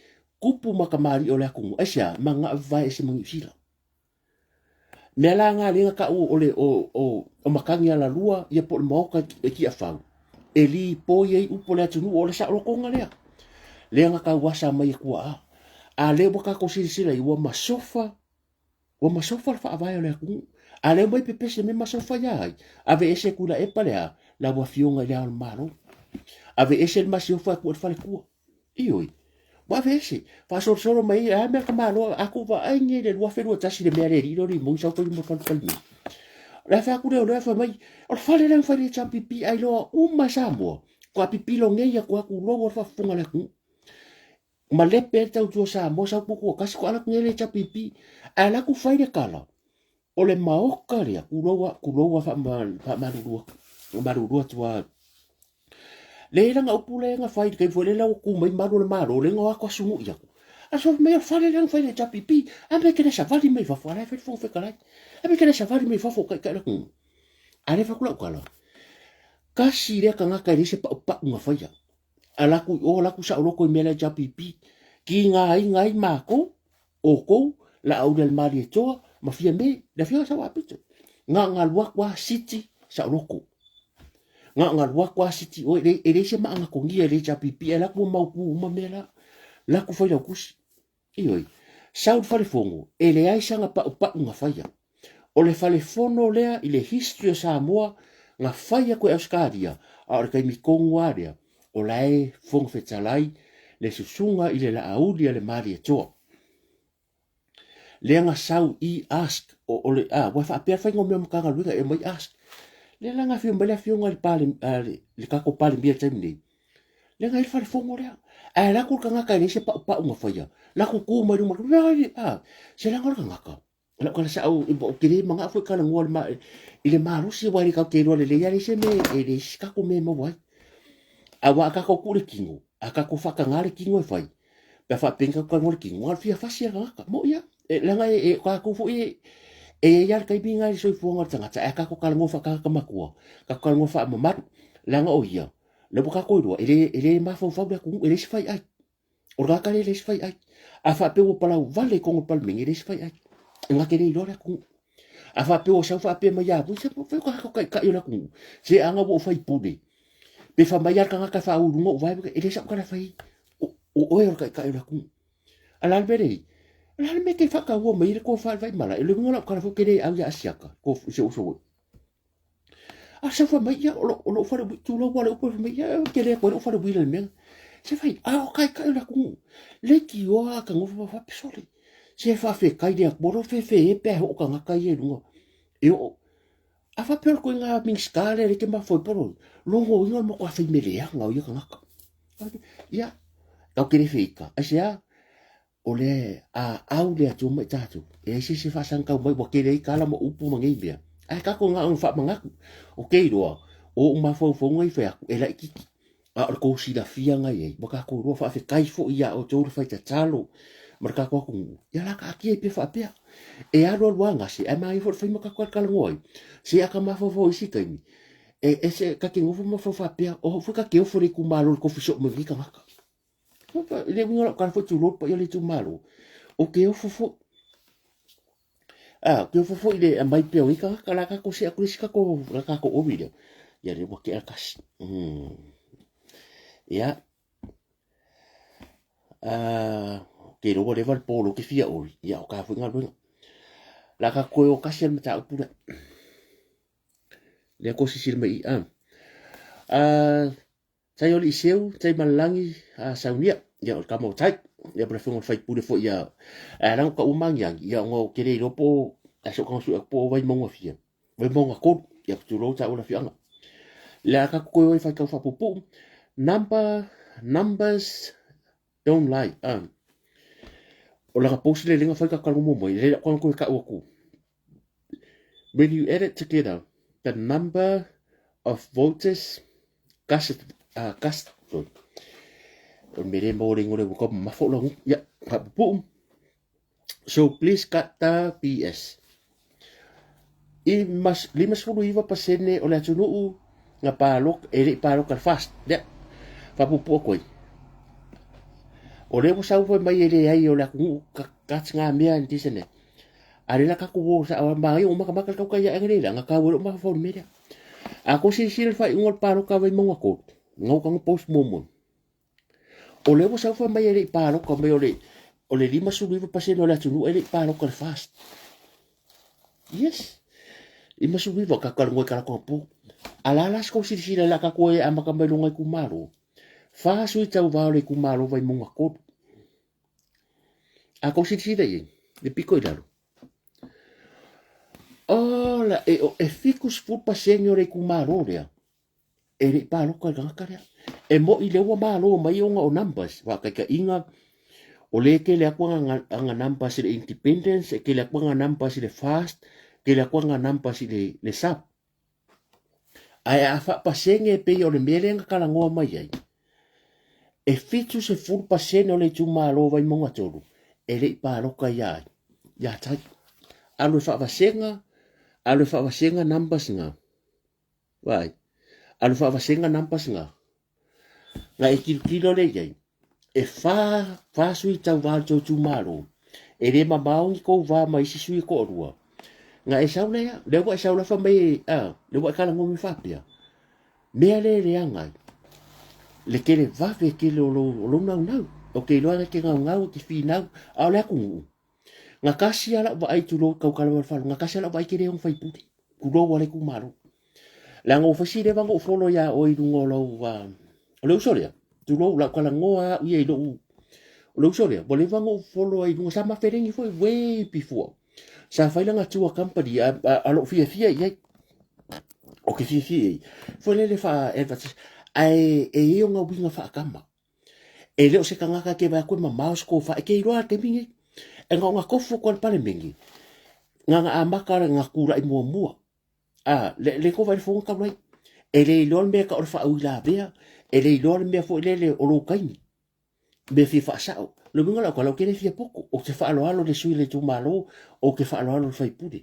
tupu ma tamalii o le atunuu. Aisea? Manao vavae ese ma Niu Sila. Mea la na lea na tau o le o, o, o matagi alalua ia po o le maota e Tiafau, e lipoi ai upu o le atunuu o le saolotoga lea. Lea na tauasa mai e tuaa. A lea ua tatou silasila i ua masofa Ua masofa le faavae o le atunuu. A lea mai pepese me masofa ia ai. Ave ese Tuilaepa le a, lau afioga i le Ao o le Malo. Ave ese le masiofa atu le faletua. Ioe. Ua ave ese. Faasolosolo mai ai, a mea ka malo, a ku vaai nei le 2021 le mea le lilo li mui sau fai mo fale fale nei. Le afe aku lea o lea fai mai, o le fale lea fai le HRPP ai loa uma Samoa. Kua pipilo nei aku aku logo le faafofoga le atunuu. Malepe ai le tautua Samoa sau pupu kasi ko ala nei le HPP ae la ku fai le kala o le maoka lea kulou a kulou a faamalulu malulu atu a le langa upu le nga fai kai foi le la ku mai malu le malo le nga ko asungu ia ku a so mai fale le fai le HPP a me kene savali mai fafo ala fai fo fe kalai a me kene savali mai fafo kai kai la ku a le fa kula kala kasi le kanga kai le se pa pa nga fai Ala atu i o, ala atu saoloko i mea la i JPP. Ki ngā aiga ai mākou, ōkou, la auli al Malietoa, ma Fiame, le afioga sa wapito. Ngā ngā lua kwa siti saoloko. Ngā ngā lua kwa siti o e le se maanga kongia le JPP, e la ku mau ku uma mea la. La ku whai lau kusi. Ioe, sau le falefono, e leai sana paupau na faia. O le falefono lea i le history o Samoa na fai aku e Ausetalia, a o le taimi tonu lava lea, o la e Fofoga Fetalai le susuga i le Laauli a le Malietoa. Lea na sau i ask, o, o le, a, ua faapea le faiga o mea o Matagaluega e omai ask. Lea la na afio mai le afioga i le, pale, a, le, le tatou Palemia i le taimi nei, Leaga i le falefono lea. Ae alu atu le tagata e leai se paupau na faia. Latou tu mai luma, a, se leaga o le tagata. Lau kala sao, ou te le manao foi talanoa le ma, i le malosi aua e le tatou te iloa lelei lava leai se mea, e leai se tatou mea e maua ai. Aua a tatou tuu le tino, a tatou faataga le tino e fai, pe a faapea ni tatou talanoa le tino, na o le fia fasi lava le tagata. Moʻi lava. E, leaga e, e, tatou foi e, e i ai lava le taimi lena i le soifuaga o le tagata, ae a tatou talanoa faatagata matua, tatou talanoa faamamalu, leaga o ia, Lea ua tatou iloa, e le, e le mafaufau le atunuu, e leai se faiai. O le tagata lea e leai se faiai. A faapea ua palau vale i totonu o le Palemene, e leai se faiai. E na te le iloa le atunuu. A faapea ua sau faapea mai ia Vui, se fai o tagata taitai o le atunuu. Se ana ua ou faipule. Pe fai mai lava le tagata e faauu i luga ou vae, e leai sau tala e fai, o, o oe o le taitai o le atunuu. A la le mea lea, o le a le mea e te faataua mai ai le tofa i le Vaimala? E le uiga lau tala foi ou te le au ia Asiata, si ou uso foi. A sau fai mai, ia, o lou fale uila, tulou lava le upu, fai mai, ia, ou te le toe lou fale uila i le mea. Se fai, a o taitai o le atunuu, leitioa a ka nofo ma faapea, sole, se faafetai i le Atua, lo fefe pe a oo tagata ia i luga, e oo. A faapea o le ituaiga Minisita lea e te mafaufau ai polo, logoina o le matua fai mea leaga o ia tagata. Ia, tatou te le feita, aisea? O le aau le Atua mai tatou, e leai se isi e faasagatau mai, ua tele ai tala ma upu ma nei mea. Ae tatou na ona faamanatu. O ke iloa, o ou mafaufauga i fai atu, e laititi. A o le tou silafiaga i ai, ua tatou iloa faafetai foi ia outou le fai tatalo ma le tatou atunuu. Ia la taatia ai pea faapea. E alu alu lava gase, ae manaia foi le fai ma tatou talanoa ai. Se a ta mafaufau i isi taimi, e ese ta te nofo ma mafaufau faapea, o au foi ta te ofo i le itumalo i le tofi soo mai lenei tagata. I le uiga o lau tala foi tulou le paia o le itumalo, ou te ofo foi. A, ou te ofo foi i le aumai pea o nei tagata, o le a tatou see atu i le isi tatou, le tatou ori lea. Ia lea ua tea le tasi. Ia. Ou te iloa ua leva le po lea ou te fia ori, ia o ta foi galuega. O le a tatou toe o tasi i le mataupu lea. Lea tou silasila mai i i. Tai o Liiseu, tai Malelagi, a Saunia, ia o le tama o Tai, ia ma le afioga i le faipule foi ia, ae leaga taua magiagi, ia ona ou te le iloa po o, ae se o taga sue atu po o Vaimauga fia, Vaimauga 3, ia tulou taua le afioaga. Le a ka koe oi whaitau whapupu. Number, numbers don't lie. O langa post le lenga whai ka kalongo mo mai. Le koe koe ka uaku. When you add it together, the number of voters cast, cast, sorry. O mere mo le ngore ko mafo lo ya whapupu. So please cut the BS. I mas, 59% o le atunuu nga palok, e le palok al fast. Ya, whapupua koe. O le ua sau mai e le ai o le atunuu ka, ka ngā mea and this and that. A le la ka ko sa o ma o maka maka kau kai ngere la nga ka o ma fa me A ko si si le fai ngol paloka vai monga ko. Ngau kang post momo. O lea ua sau fai mai e le i paloka mai o le o le 59% o le atunuu e le i paloka le fast. Yes. 59 ka ka ngoi kala ko pu. Ala la sko silasila la ka koe a maka mai longa ku malo. Fa sui tau va o le ku malo vai monga ko. A ko silasila i le piko i lalo. Ola, e, e 70% o le itumalo lea. E le i paloka i tagata lea. E mo'i le ua malo mai ona o numbers, faataitaiga, o lea e tele atu aga numbers i le independence, e tele atu aga numbers i le fast, tele atu aga numbers i le sub. Ae a faapasene e pei o le mea lea na talanoa mai ai, e 70% o le itumalo o Vaimauga 3 e le i paloka ia ai, ia Tai. Alu e faavasega, alu e faavasega numbers na. Vaai. Alu faavasega numbers nga. Nga e tilotilo le iai. E whā, whā sui tau vā tau tūmāro. E le mamao ni kou vā ma isi sui ko rua. Nga e sau lea, le wa e sau la fa mai, a, le wa e kala ngomi whapea. Mea le le angai. Le kele vave kele o lo, o lo nau nau. O ke iloa le ke ngau ngau, ke whinau, a o le aku ngu. Nga kasi ala wa ai tulou kau kala wal falo. Nga kasi ala wa ai kele ong whaipuri. Kulou ale ku malo. Leaga ua fai si leva ona ou follow iā oe i luga o lau o le uso lea, tulou, lau talanoa au ia i lou, o le uso lea, ua leva ona ou follow ai i luga, sa ma felegi foi way before. Sa fai lana tour company a, a, a lou fiafia i ai. O ke fiafia i ai. Foi lele faa advertise. Ae e i ai ona uiga faakama. E le o se tagata ke vaai atu e mamao se kofa, e ke iloa le taimi nei. E na ona tofu atu a le Palemene, na ona amata na tulai muamua. A, le, le kova i le fofoga talu ai. E le iloa le mea e tau o le faauilavea, e le iloa le mea foi lele o lou taimi, mea fia faasao. Le uiga o lau tala, ou te le fia poto, ou te faaaloalo i le sui o le itumalo, ou te faaaloalo i le sui usufono.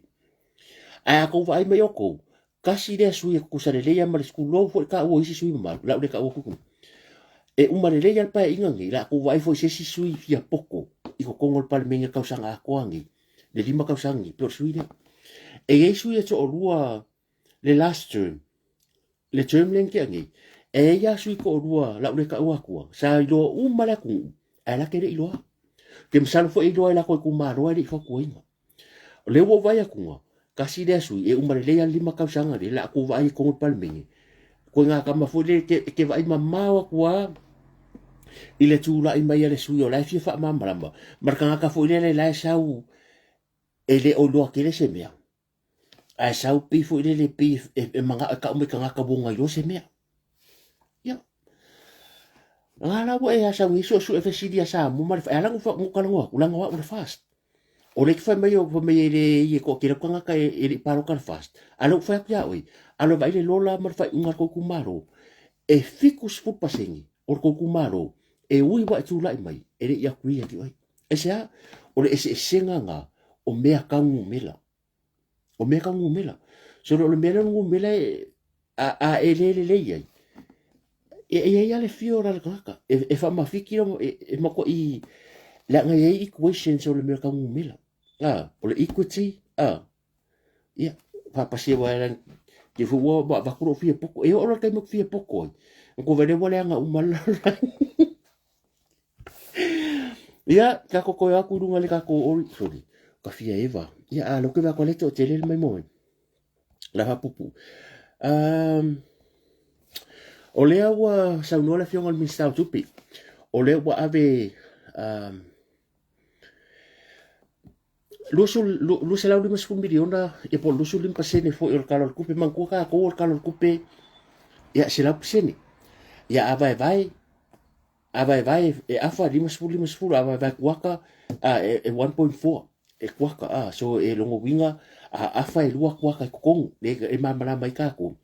Ae a tou vaai mai outou, tasi lea sui e tutusa lelei lava ma le tulou foi le taua o isi sui mamalu, o le a ou le taua atu. E uma lelei lava le paeaiga lenei, o le a tou vaai foi i se isi sui fia poto i totonu o le Palemene i le tausaga atoa lenei. Le 5 tausaga nei, pei o le sui lea. E i ai sui e toalua le last term, le term lea na tea nei, e i ai lava sui toalua la ou le taua atua, sa iloa uma le atunuu, ae la te le i iloa. Ke masalo foi e iloa e latou itumalo ae le i fautuaina. O lea ua ou vaai atu, tasi lea sui, e uma lelei lava le 5 tausaga lea, la tou vaai i totonu o le Palemene, koe ngā tama foi lea e te vaai mamao atu lava i le tulai mai a le sui o la e fia faamalamalama, ma le tagata foi lele la e sau e le o iloa tele se mea, ae sau pei foi lele pei e manao e tau mai tagata ua ona iloa se mea. Ia. Nga la ua e a sau nei suesue fesili a Samoa ma le e ala ona talanoa atu, leaga o au o le FAST. O lea e te fai mai fai mai e le i e toatele atu tagata e le i paloka le FAST. A o lea ua fai atu ia oe, alu e vaai le lola ma le faaiuga a le tou itumalo, e 70% o le tou itumalo e ui ua e tulai mai e le i agree atu i ai. Aisea? O le eseesega lena o mea tau numera. O mea tau numera. So o le mea lea o le numera e, a e le lelei ai, e i ai lava le fear o le tagata. E faamafiki e, e matuai leaga e i ai equations o le mea tau numera. A, o le equity, a, ia, faapasia wa e ke fu ua wa avatu lou fia poto. E oo loa le taimi ou te fia poto ai, na kou vaai lea ua leaga uma le lalolagi. Ia, tatou toe atu i luga i le tatou ori, sorry, ka fia eva. Ia, a leo ke vea koa le toatele le mai mo ai. La faapupu. Um, o lea ua saunoa le afioga i le Minisita o Tupe, o lea ua ave um, 250 miliona ia po o le 25% foi o le Tala o le Tupe. Manatua tatou o le Tala o le Tupe Ia, 100%. Ia, a vaevae, a vaevae e afa 50, 50, a vaevae kuaka, a, e, e 1.4 e kuaka, a, so e logo uiga, a afa e lua kuaka i totonu, le e malamalama ai tatou.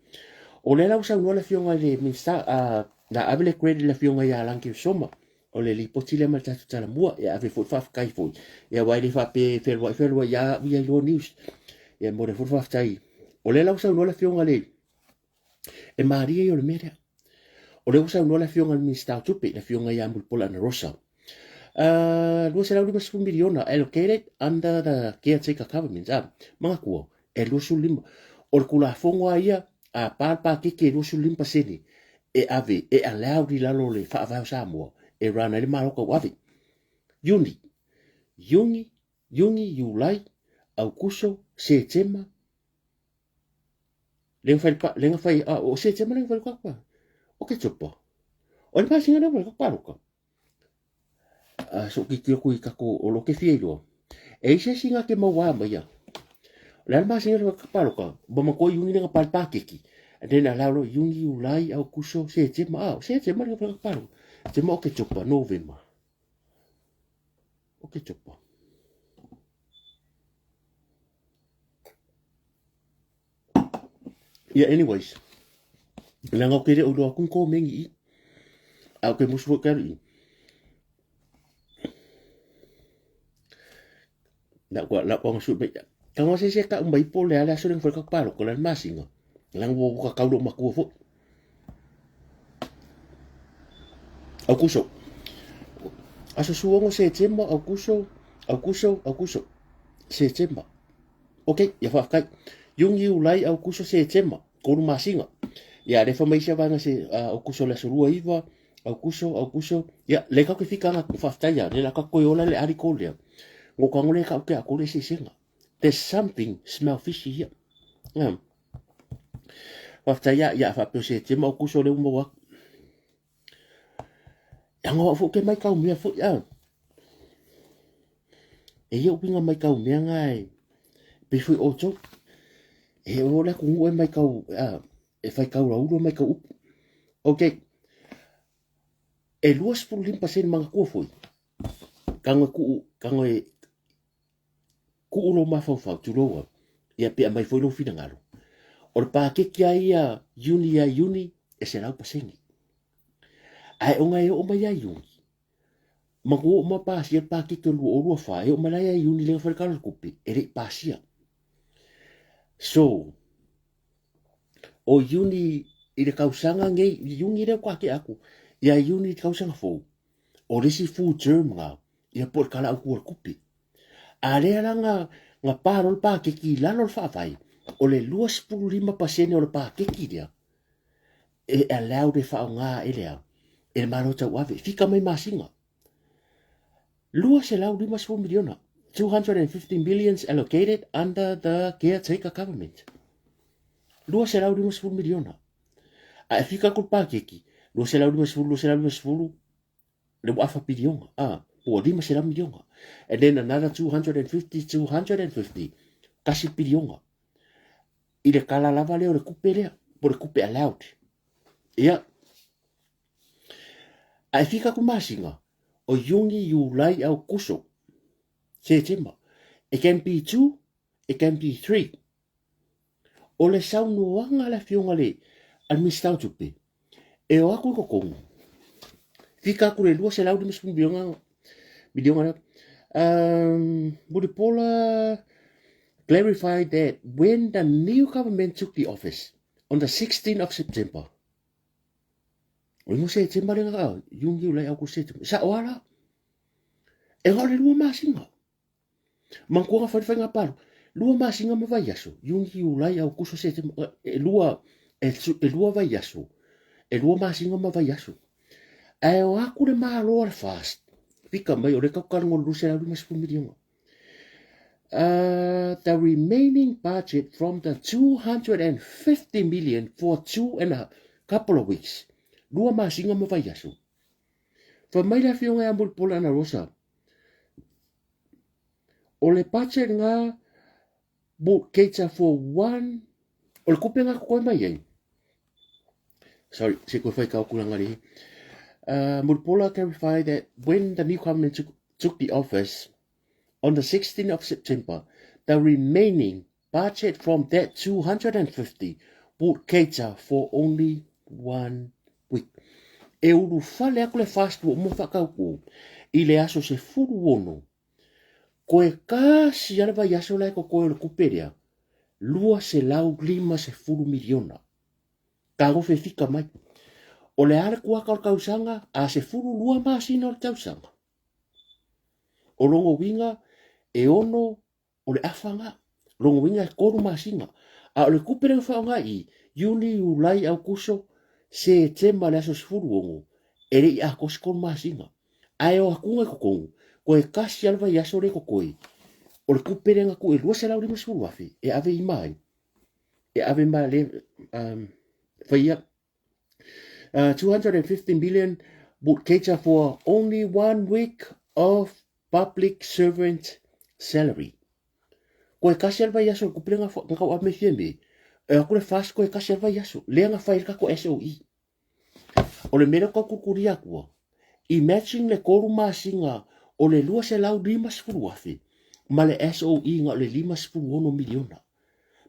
O lea la ua saunoa le Afioga i le Minisita, a, na ave le credit i le Afioga ia Lagi Soma, o le lipoti lea ma le tatou talamua, e ave foi le faafetai foi, ia aua e le faapea e fealuai fealuai lava au ia iloa news. Ia e momoli foi le faafetai. O lea la ua saunoa le Afioga i le E malie ia o le mea lea. O lea ua saunoa le Afioga i le Minisita o Tupe, le Afioga ia Mulipola Anarosa. Uh, 250 miliona allocated under the caretaker government. Ah, manatua, e 25. O le Tulafono a ia, a pa le pakeke e 25% e ave, e allowed i lalo o le Faavae o Samoa, e run ai le Malo tauave. Iuni, Iuni, Iuni, Iulai, Aukuso, Setema, Lenga fai pa, lenga fai, ah, o se tema lenga fai ka pa. O ke chopa. O le pasinga lenga fai ka pa roka. Ah, so ki ki ku i kako o lo ke fia iloa. E ise singa ke maua mai ia. O le ala masinga lenga ka pa roka. Ba ma ko yungi lenga pa pa keki. And then ala lo yungi ulai au kuso se tema ah, se tema lenga fai ka pa roka. Tema o ke chopa November. O ke chopa. Yeah, anyways. Leaga o ke le o loa kung ko mengi i. A o ke musu foi karu i. La kwa la kwa ngasu mai. Ka ngose se ka umbai po le ale aso leng foi ka palo ko la masinga. Lang wo ka kaulo makua foi. Aukuso. Aso suongo se tema aukuso, aukuso, aukuso. Se tema. Ok, ia faafetai. Iugi Iulai Aukuso Setema, tolu masina. Ia alefa mai isia vaega se uh, Aukuso le aso 29, Aukuso, Aukuso. Ia, le kau ke fika anga ku faafetai ia, le la ka koe ola le article lea. Ngo ka ngole ka uke a kole se senga. There's something smell fishy here. Yeah. Faafetai ia, ia faapeo Setema Aukuso le uma wa. Ia ngau fo ke mai kau mea fo ia. E ia uiga mai kau mea nga e pei foi outou. E o le atunuu e mai kau, a, e fai kau rauru mai kau upu. Ok. E 25% manatua foi. Kago e kuu, kago e kuu lou mafaufau, tulou au. Ia pe aumai foi lou finagalo. O le paketi a ia Iuni ia Iuni e 100%. Ae ona e oo mai ia Iuni, Ma ku oo ma pasia le paketi o 2024, e oo mai la ia Iuni le fai le tala o le tupe, e le i pasia. So, o Iuni i le tausaga nei, Iuni lea ua tea atu, ia Iuni i le tausaga fou, o le isi full term lena, ia po o le Tala Autu o le Tupe. A lea la na, na pa loa le paketi i lalo o le Faavae, o le 25% o le paketi lea, e allowed e faaaoga e le a, e le Malo tauave. Fika mai masina. 250 miliona. 250 millions allocated under the caretaker government. 250 miliona. A e fika aku le paketi, 250, 250, le ua afa piliona, a, ua 500 miliona. And then another 250, 250, tasi piliona. I le kala lava lea o le kupe lea, po le kupe allowed. Ia. A e fika ku masina, o Iuni, Iulai, Aukuso, Setema. It can be two, it can be three. O le saunoaga a le Afioga i le Minisita o Tupe, e o atu i totonu, fika atu le 250 miliona, miliona Mulipola clarified that when the new government took the office on the 16th of September, o le Setema le ngā, Iuni, Iulai, Aukuso, Setema, sa o ala, e ngā o le lua masina. Manatua nga whai ngā paru. Lua masina ma vaiaso. Iuni, Iulai, Aukuso, Setema. E lua, e, e lua vaiaso. E lua masina ma vaiaso. Ae o aku le malo a le fast. Fika mai o le kau ngo luse la 50 miliona. The remaining budget from the 250 million for two and a couple of weeks. Lua masina ma vaiaso. Fai mai le afioga ia Mulipola Ana Rosa, O le budget nga would cater for one, o le kupe nga kokoe mai ai. Sorry, se koe whai kau kuranga rehe. Mulipola clarified that when the new government took, took the office on the 16th of September, the remaining budget from that 250 would cater for only one week. E ulu fale aku le fast ua uma whakauku i le aso se furu ono. Koe kasi ale vai aso lai ko koe o le kupe rea, 250 miliona. Tagofe fika mai. O le a le kuaka o le tausaga, a 12 masina o le tausaga. O longo uiga e ono o le afa nga. Longo uiga e 3 masina. A o le kupe lea whaonga i Iuni, Iulai, Aukuso, Setema le aso 16, e le i atoa se 3 masina. Ae o atunga i totonu, koe kasi a le vaiaso le totoe, o le kupe lea na tuu e 250,000 e ave i mai. E ave ma le faia 250 million would cater for only one week of public servant salary. Koe kasi al vai aso kupe nga nga kau ame fia me. E aku le fast koe kasi al vai aso. Lea nga fai le kako SOE. O le mea lea kau kurukuri akua. Imagine le 3 masina o le 250,000 ma le SOE nga o le 56 miliona.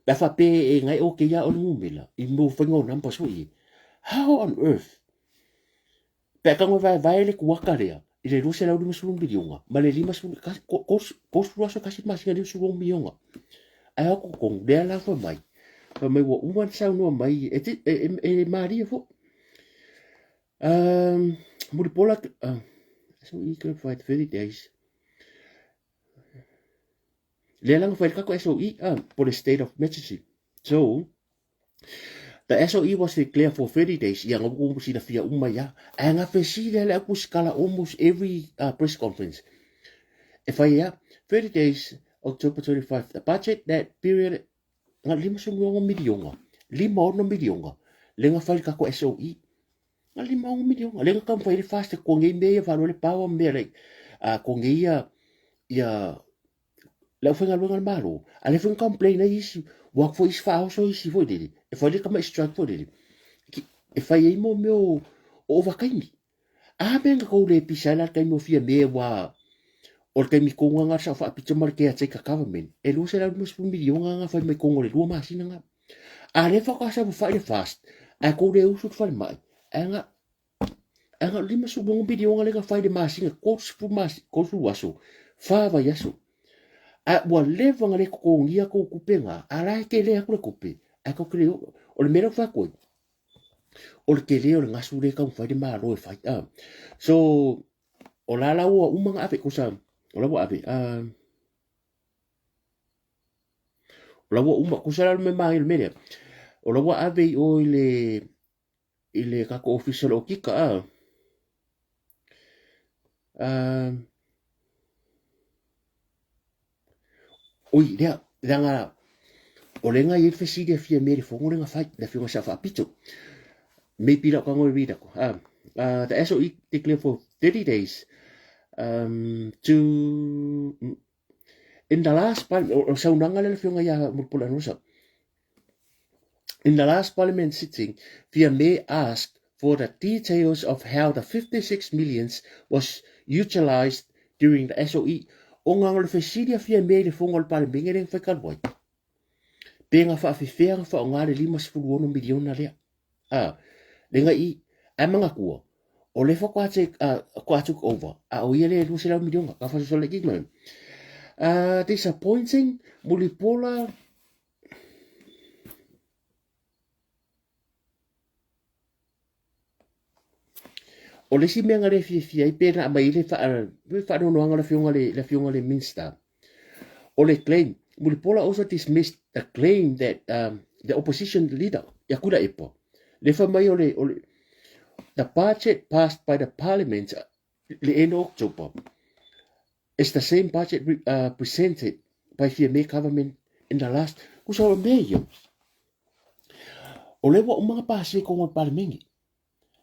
Pe a faapea e ngai o keia o le numera i mo whainga o numbers foi e. How on earth? Pe a tango vae vae le kuaka lea i le 250 miliona ma le 50 kasi, ko, ko, ko aso kasi masina 50 miliona. Ai ako kong lea la fai mai. Fai mai ua uma na saunoa mai e, e, e, e, e maria fo. Mulipola, so he clarified 30 days. Lea la fai le kako SOE for the state of emergency. So, the SOE was declared for 30 days. Ia nga wuku sina fia uma ia. Ae nga fesi lea le aku skala almost every press conference. E fai ia, 30 days, October 25. The budget that period, nga 56 milionga, 56 milionga, le nga fai le kako SOE. Nga 56 milionga, le nga kam fai le fast ko ngei mea ia whalo le power mea like, ko ngei ia, ia, le au whaingaluega le malo. A le whainga complain ai isi, wak fo isi whaoso isi foi lele. E whai le kama strike foi lele. E whai ai mo mea o, o ovakaimi. A mea nga kou le pisa la kaimi o fia mea wa o le kaimi konga nga sa whaapito ma le caretaker government. E 250 milionga nga whai mai kongo le lua masina nga. A le whakasa mo whai le fast. A kou le usu te whare mai. A nga A nga 56 milionga le nga whai le masina, 30 masi, 30 aso, whā vai aso. A ua leva nga le kokongia kou kupe nga, a la e ke le aku le kupe, a kau ke le o, o le mea whai koe, o le ke le o le ngasu le kau whai le malo e whai. So, o la la ua uma nga ave, kusa, o la ua ave, o la ua uma, kusa la me mahi le mea lea, o la ua ave i o i le, i le kako ofisa o le okika, a. Oi, lea, leaga, o le ngai e fesili a fia mea le fongo le nga fai, le fionga sa whaapito. Maybe la kango e read ako. The SOE declared for 30 days to in the last part, o saunanga le fionga ia Mulipola Anusa. In the last parliament sitting, Fiame asked for the details of how the 56 millions was utilized during the SOE. O ngā ngā le fesili a Fiame i le fongo o le palemenge le ngawhai kaluai. Pe ngā whaafewhea ngā wha o ngā le 56 miliona lea. A, le ngai i, ai manga kua, o le fa koa take, koa took over, a o ia le 200 miliona, ka whasosola ki mai. Disappointing, Mulipola, O le isi mea nga le fiafia ai pe na aumai ai le faanoanoaga o le afioga le le afioga le Minister. O le claim, Mulipola also dismissed the claim that the opposition leader, ia Tuilaepa, le fai mai o le, o le the budget passed by the parliament le end of October is the same budget presented by Fiame government in the last kusa o mea ia. O le ua uma nga pasia i kongo le palemenge.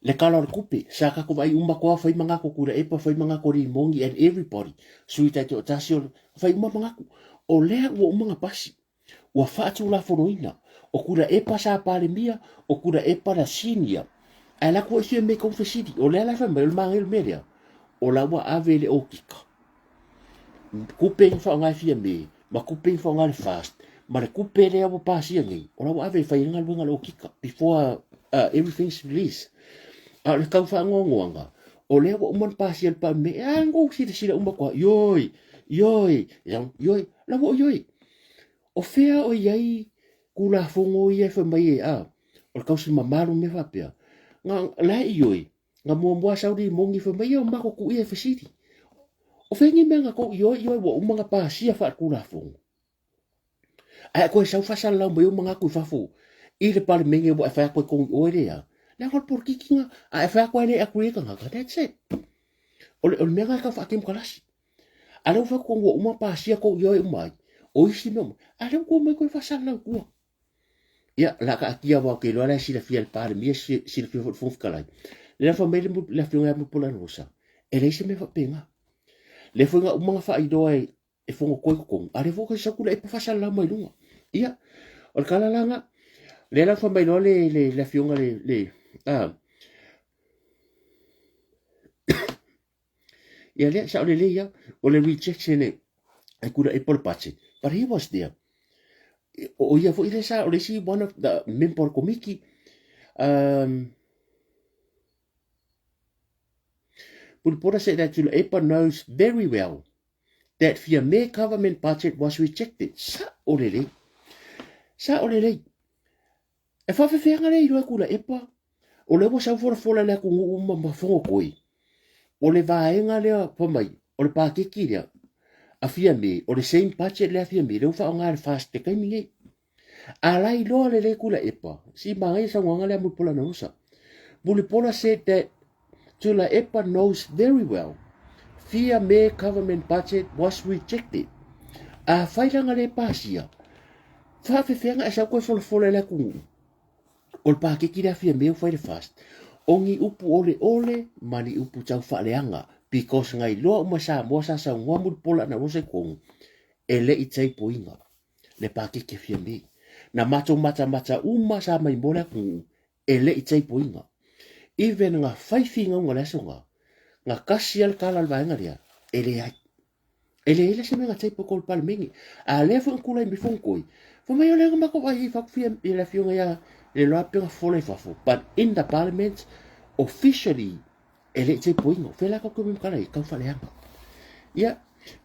Le kala o le kupe, sa kako vai uma koa whai mangako kura epa, whai mangako rimongi and everybody. Sui tai te o tasi o whai uma mangako. O lea ua uma nga pasi. Ua whaatūlafonoina. O kura epa sa palemia, o kura epa la senior. Ae la ku e me kou fesili. O lea la fai mai o le manaia o le mea lea, o la ua ave le okika. Kupe i whaonga e fia me, ma kupe i whaonga le fast, ma le kupe lea ua pasia nei, o la ua ave e fai ai galuega le okika, before everything's released. A o le tau whaangoangoanga, o lea ua uma ona pasia le Palemene, a ngou silasila uma koa, ioi, ioi, ioi, la ua ioi. O fea o i ai Tulafono ia e fai mai e, a, o le tausi mamalu mea faapea. Na, la e ioi, na muamua sau limoni fai mai, ia o matou tuu ia e fesili. O fea ni mea na tou ioi, ioi ua uma na pasia faaletulafono. Ae toe sau faasalalau mai ou manatu i fafo i le Palemene ua e fai atu e togi oe lea. Leaga o le polokiki na, a e fai atu e le agree e tagata, that's it. O le, o le mea na e tau faatemokalasi. A lea ua fai atu ua uma pasia tou ioe uma ai, o isi mea uma, a lea ua tuu mai toe faasalalau i tua. Ia, o le a taatia aua ou te iloa la e silafia e le Palemia, silafia foi e le Fofoga Fetalai. Lea na fai mai le Afioga ia Mulipola Rosa, e leai se mea faapena. Lea foi na uma na faailoa e, e Fonotoe i totonu, a lea foi ua sau Tuilaepa faasalalau mai luga. Ia, o le tala la lena. Lea la fai mai loa le, le, le Afioga le, le, a, Ia lea, sao lelei ia, o le rejection e, e Tuilaepa o le budget. But he was there. O ia foi lea sa, o le isi one of the member o le komiti. Mulipola said that Tuilaepa knows very well that Fiame government budget was rejected. Sao lelei. Sao lelei. E faafefeaga lea iloa e Tuilaepa, o lea ua sau folafola i le atunuu ma ma Fonotoe, o le vaega lea fai mai, o le paketi lea a Fiame, o le same budget lea a Fiame, lea ua faaaoga e le FAST i le taimi nei. A la iloa lelei Tuilaepa, si manaia le saunoaga lea a Mulipola Anarosa. Mulipola said that Tuilaepa knows very well Fiame government budget was rejected. Afai la na le pasia, faafefeaga e sau koe folafola i le atunuu o le paketi lea Fiame ua fai le fast. O ni upu oleole ma ni upu tau faaleaga because na iloa uma e Samoa sa saunoa Mulipola Anarosa i totonu e le i taipoina le paketi a Fiame. Na matou matamata uma sa mai mo le atunuu e le i taipoina. Even na fai finauga i le aso na, na kasi lava le tala a le vaega lea, e leai. E leai la se mea na taipo i totonu o le Palemene. A lea foi na tulai mai Fonotoe, fai mai o lea na matou vaai i fafo i le afioga ia Leloa pei ona fofola i fafo. But in the parliament, officially, e le i taipoina. O fea la tatou te omai ai, tau faaleaga. Ia,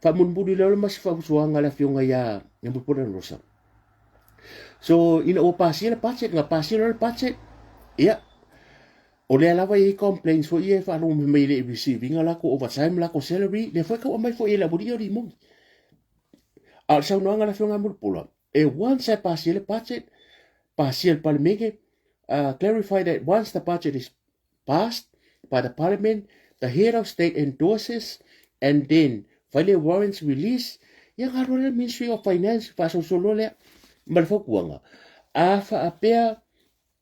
faamulimuli lea o le masi fautuaga a le afioga ia Mulipola Rosa. So, ina ua pasia le budget, na pasia loa le budget, ia, o lea lava e i ai complaints foi ia e faalogo mai le receive ina latou overtime, latou salary, lea foi e tau aumai foi e le aualii o limoni. A o le saunoaga a le afioga ia Mulipola, e once e pasia le budget, pasia le Palemene, clarify that once the budget is passed by the Parliament, the Head of State endorses and then fai le warrants release, ia na alu le Ministry of Finance faasolosolo lea ma le fautuaga. A faapea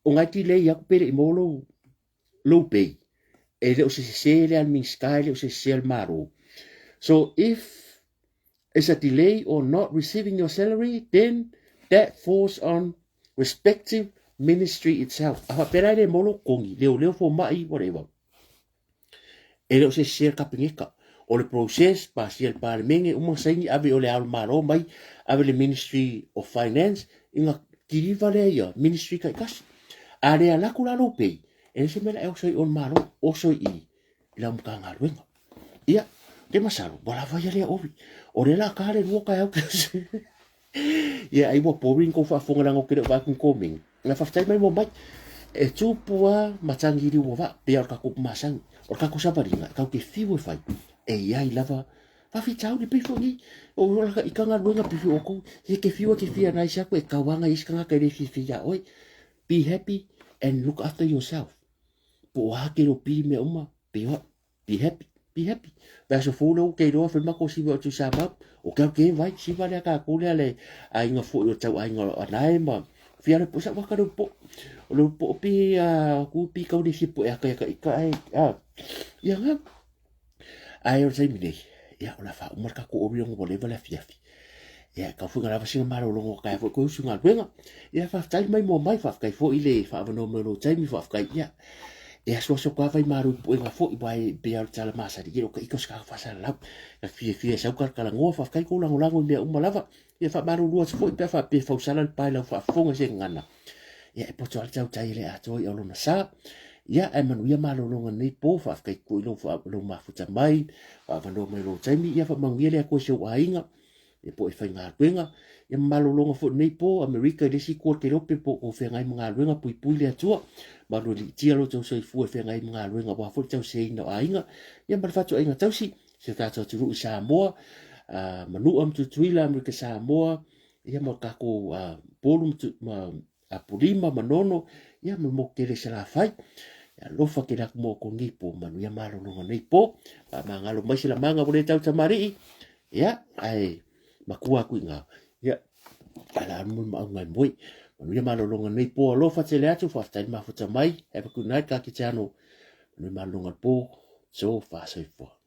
o ngai delay atu pe le i maua lou, lou pay, e le o se sese lea a le Minisita, e le o se sese a le Malo. So if it's a delay or not receiving your salary, then that falls on respective ministry itself. A faapea la e le maua lou totogi, leoleo, fomai, whatever. E le o se sese a le Kapeneta. O le process, pasia i le Palemene, uma saini, ave o le Ao o le Malo mai, ave le Ministry of Finance, ina kiliva lea ia ministry taitasi. A le alu atu la lou pay, e leai se mea la e oso i o le Malo, oso i i lau Matagaluega. Ia, te masalo, ua lava ia lea ori. O lea la ka le lua taeao ke Ia, ai ua boring kou faafofoga leaga ou te le o vaai atu i ni komeni. Na faafetai mai mo mai. E tupu a matagi liu ua vaa, pei o le tatou masani. O le tatou savaliga, e tatou te fiu e fai, e i ai lava faafitauli pei foi nei. O ola i ka galuega pei foi outou, e te fiu e te fia nice atu e tauaga i isi tagata e le fiafia iā oe. Be happy and look after yourself. Po o a ke lo pili mea uma, be what? Be happy, be happy. Vaiaso fou lea ua ke iloa fai matou siva o Tuisamau. O ke au ke vai, siva lea tatou lea le aiga foi o tau aiga o Anae ma fia le po sa waka le po. O le po pi a ku pi kau le fia po e aka aka ika ai. A. Ia nga. Ai o le taimi nei. Ia o la fa uma le tatou orionga ua leva le afiafi. Ia kau foi lava sina malologa o taea foi koe usu galuega. Ia faafetai mai moa mai, faafetai foi le faaavanoa mai o lou taimi, faafetai ia. E asuasu atu lava i malo i puega foi, aua e pei lava o le tala masani, e le o ka ika o se tagata faasalalau. Na fiafia e sau talatalanoa, faafetai tou lagolago i mea uma lava. Ia faamalulu atu foi pe a faapea e fausala le pa i lau faafofoga i se gagana. Ia e poto lava le tautai e le atoa i lona sa. Ia ae manuia malologa nei po, faafetai foi i lou, lou mafuta mai, faavanoa mai lou taimi, ia faamanuia le Atua i si ou aiga, ia po o e faigaluega, ia ma malologa foi nei po, Amerika i le isi itu o le kelope po o feagai ma galuega, puipui le Atua, malueliitia lo outou soifua e feagai ma galuega aua foi le tausiaina o aiga, ia ma le fatuaiga tausi, si o tatou atunuu i Samoa, Manua ma Tutuila, Amerika Samoa, ia ma tatou Upolu ma Apolima, Manono, ia ma le motu tele i Salafai. Ia alofa tele atu mo outou nei po, manuia malologa nei po. Faamagalo mai se lamaga ua le tau tamalii, ia, ae matua atu i ina, ia, ala alu mo le maauga e moe. Manuia malologa nei po, alofa tele atu, faafetai le mafuta mai. Have a good night, ka kite ano. Manuia malologa le po, so fā soifua.